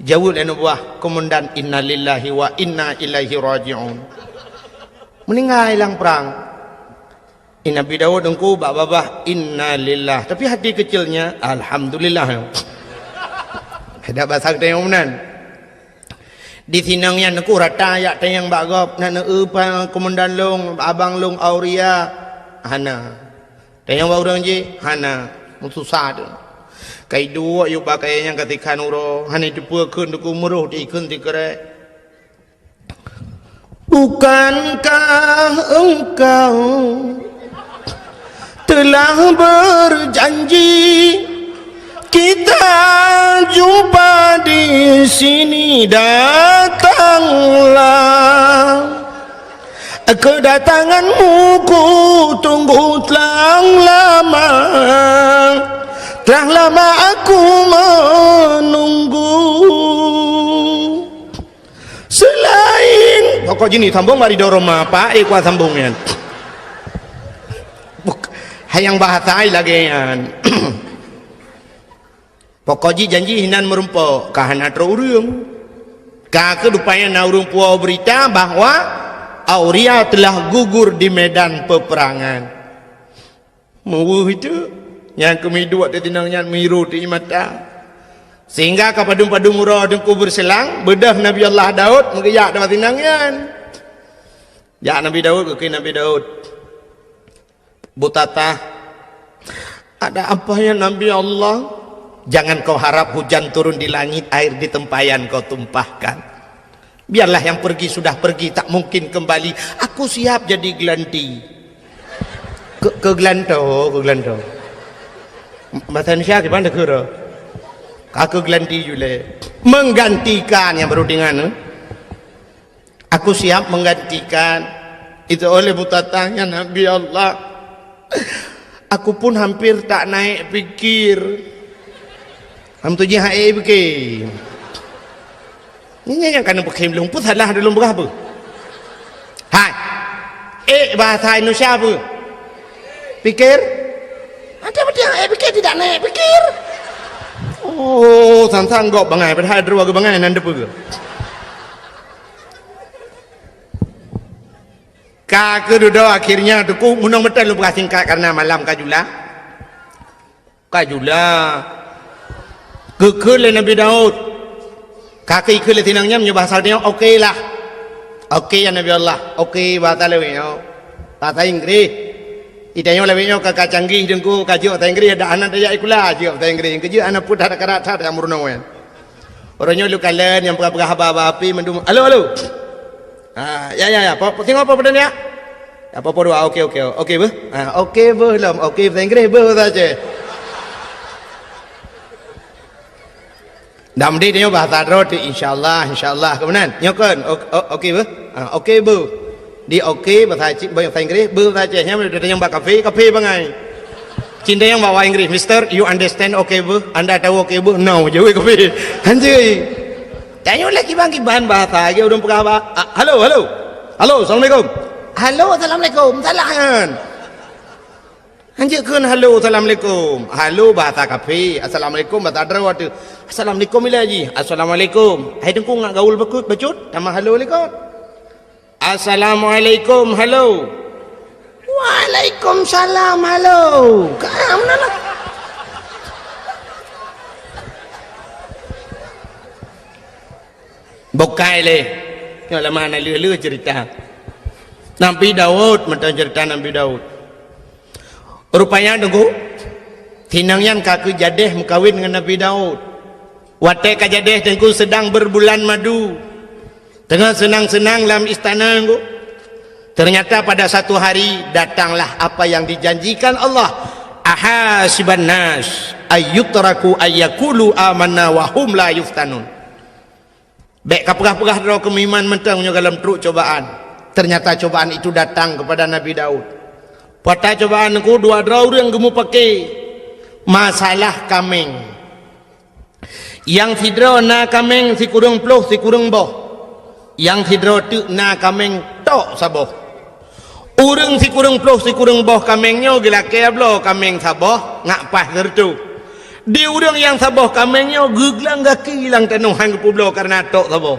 Jaweueb lé aneuk buah, "Komandan, innalillahi wa inna ilaihi raji'un." Meuninggai lam prang. I Nabi Daud Teungku bak babah, "Innalillah." Tapi hati kecilnya, "Alhamdulillah." Dak basa geutanyoe meunan. Di sinong nyan Teungku rata jak tanyong bak gob, "Na neueu pa-, komandan lôn, abang lôn Auria?" "Hana." Tanyong bak ureuëng jih, "Hana." Meususah teuk. Ka iduek yub bak kayée nyan ka sikhan uroe, hana teupeue kheun Teungku, meuroh di kheun sikrek. "Bukankah engkau telah berjanji kita jumpa di sini? Datanglah, kedatanganmu ku tunggu telah lama, telah lama aku menunggu." Selain, pokok jih ni sambong bak ridho Roma, Pak, eh, kuat sambong nyan. Buk-, hayang bahasa ai lagée nyan. Pokok jih janji hinan meurumpok, ka hana troh ureuëng. Ka keuh rupanya na ureuëng puwoe beurita bahwa Auria telah gugur di medan peperangan. Meuweuh itu, nyang keumiduek di tinong nyan miru di mata. Sehingga ka padum-padum uroe Teungku beureuselang, beudôh Nabi Allah Daud meugeujak dua sinang nyan. Jak Nabi Daud, geukheun Nabi Daud, "Butatah, ada apa ya Nabi Allah? Jangan kau harap hujan turun di langit, air di tempayan kau tumpahkan. Biarlah yang pergi sudah pergi, tak mungkin kembali. Aku siap jadi gelanti." Keu-, keugelanto, keugelanto. Bahasa Indonesia gimana, keu? Ka keugelanti julai. Menggantikan yang baru dengan, eh? "Aku siap menggantikan." Itu oleh Butatah, "Ya Nabi Allah, aku pun hampir tak naik pikir." Ham tu jih hai pikir. Nyan nyang kana peukhém lôn, peue salah lôn peugah peue? Hai. Eh, bahasa Indonesia peue? Pikir? Ada betul eh pikir tidak naik pikir. Oh, sang-sang gop bangai, padahal dua geubangai nan depe. Ka keududoe akhirnya Teungku, meunong meuteun lôn peugah singkat karena malam ka jula. Ka jula. Geukheun lé Nabi Daud. Ka geukheun lé sinang nyan meunyoe bahasa nyoe, "Oke lah." "Oke ya Nabi Allah." "Oke" bahasa lawét nyoe. Bahasa Inggris. Di tanyoe lawét nyoe ka, ka canggih Teungku, ka jeuet bahasa Inggris, dak hana tajak sikula, jeuet bahasa Inggris. Keujeuet hana peue that karat that nyang meurunoe nyan. Uroe nyoe lôn kalon nyang peugah-peugah haba-haba api mandum. "Halo, halo." Ha, ya, ya, ya. Po, po, singoh po, po, ya. Ya, po, po, dua. Oke, oke. Oke beuh. Ha, oke beuh lom. Oke bahasa Inggris, beuh bahasa Aceh. Dak meudeh nyoe bahasa droe tu, insyaallah, insyaallah. Keumudian, nyoe kon. O-, o-, oke beuh. Ha, oke beuh. Di oke bahasa Aceh, bahasa Inggris, beuh bahasa Aceh. Nyan meudeh tanyong bak kafe, kafe bangai. Cit tanyong bak Inggris, "Mister, you understand oke beuh? Anda tahu oke beuh?" "No," jaweueb kafe. Hanjeuet. Tanyoe lé kiban-kiban bahasa, lagèe ureueng peugah haba. Ah, halo, halo. Halo, assalamualaikum. Halo, assalamualaikum. Salah nyan. Hanjeuet kheun halo, assalamualaikum. Halo bahasa kafe, assalamualaikum bahasa droe teuh. Assalamualaikum ilèe jih. Assalamualaikum. Hai Teungku ngat gaul beukut, bacut, tamah halo likot. Assalamualaikum, halo. Waalaikumsalam, halo. Ka meunan lah. Bukai lé. Nyoe lama na lheueh-lheueh cerita. Nabi Daud, mantong cerita Nabi Daud. Rupanya Teungku, sinang nyan ka keu jadeh meukawen ngon Nabi Daud. Watèe ka jadeh Teungku sedang berbulan madu. Teungoh seunang-seunang lam istana Teungku. Ternyata pada satu hari datanglah apa yang dijanjikan Allah. "Ahasiban nas ayyutraku ayyakulu amanna wa hum la yuftanun." Bèk ka peugah-peugah droe keu meuiman mantong nyoe goh lom trok cobaan. Ternyata cobaan itu datang kepada Nabi Daud. Peue ata cobaan Teungku, dua droe ureueng geumupake masalah kaméng. Nyang sidroe na kaméng sikureueng ploh sikureueng boh. Nyang sidroe teuk na kaméng tok saboh. Ureueng sikureueng ploh sikureueng boh kaméng nyoe geulakèe bloe kaméng saboh ngat paih sireutôh. Di ureueng nyang saboh kaméng nyoe geuglang gaki lam tanoh han geupeubloe kareuna tok saboh.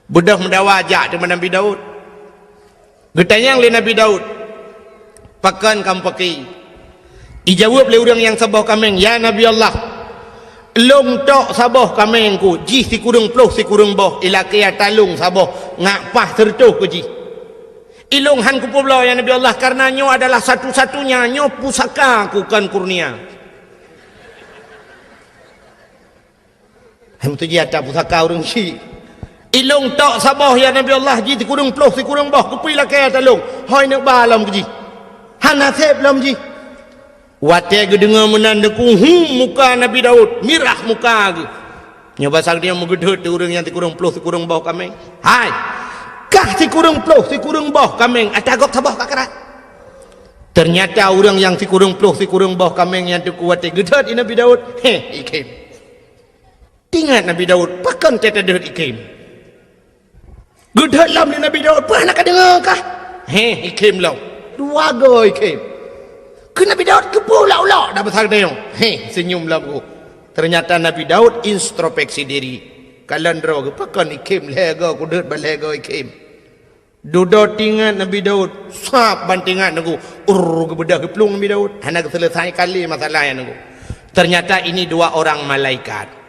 Beudôh meudawa jak teuma Nabi Daud. Geutanyong lé Nabi Daud, "Pakon kamoe pake?" Ijaweueb lé ureueng nyang saboh kaméng, "Ya Nabi Allah, lôn tok saboh kaméng ku, jih sikureueng ploh sikureueng boh, ilakèe ata lôn saboh ngat paih sireutôh keu jih. Ilôn han kupeubloe, ya Nabi Allah, kareuna nyoe adalah satu-satunya, nyoe pusaka ku kon kurnia." Hai meutuji ata pusaka ureueng syik. "Ilôn tok saboh, ya Nabi Allah, jih sikureueng ploh sikureueng boh, keupeue ilakèe ata lôn? Hôi neuk ba lom keu jih. Hana sép lom jih." Watèe geudeungoe meunan Teungku, hum, muka Nabi Daud mirah muka geuh. Nyoe basa geutanyoe meugeudhôt di ureueng nyang sikureueng ploh sikureueng boh kaméng. Hai, kah sikureueng ploh sikureueng boh kaméng, ata gob saboh ka karat. Ternyata ureueng nyang sikureueng ploh sikureueng boh kaméng nyan Teungku watèe geudhôt di Nabi Daud, heh, ikhém. Teuingat Nabi Daud, pakon teuh tadhôt ikhém? Geudhôt lom lé Nabi Daud, peue hana ka deungö kah? Heh, ikhém lom. Dua goe ikhém. Keu Nabi Daud keupeue ulok-ulok dak basa geutanyoe? Heh, seunyum lom geuh. Ternyata Nabi Daud introspeksi diri. Kalon droe geuh, pakon ikhém lhèe goe, kudhôt ban lhèe goe ikhém. Dudoe teuingat Nabi Daud, sab ban teuingat Teungku, urr, geubeudôh geuplueng Nabi Daud, hana geuseuleusai kali masalah nyan Teungku. Ternyata ini dua orang malaikat.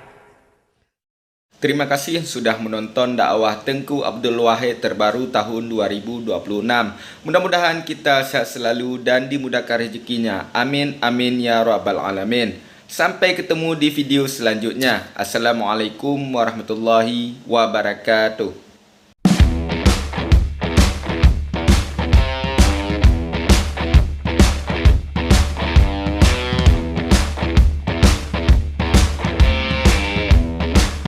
Terima kasih sudah menonton dakwah Teungku Abdul Wahid terbaru tahun dua ribu dua puluh enam. Mudah-mudahan kita sehat selalu dan dimudahkan rezekinya. Amin, amin, ya rabbal alamin. Sampai ketemu di video selanjutnya. Assalamualaikum warahmatullahi wabarakatuh.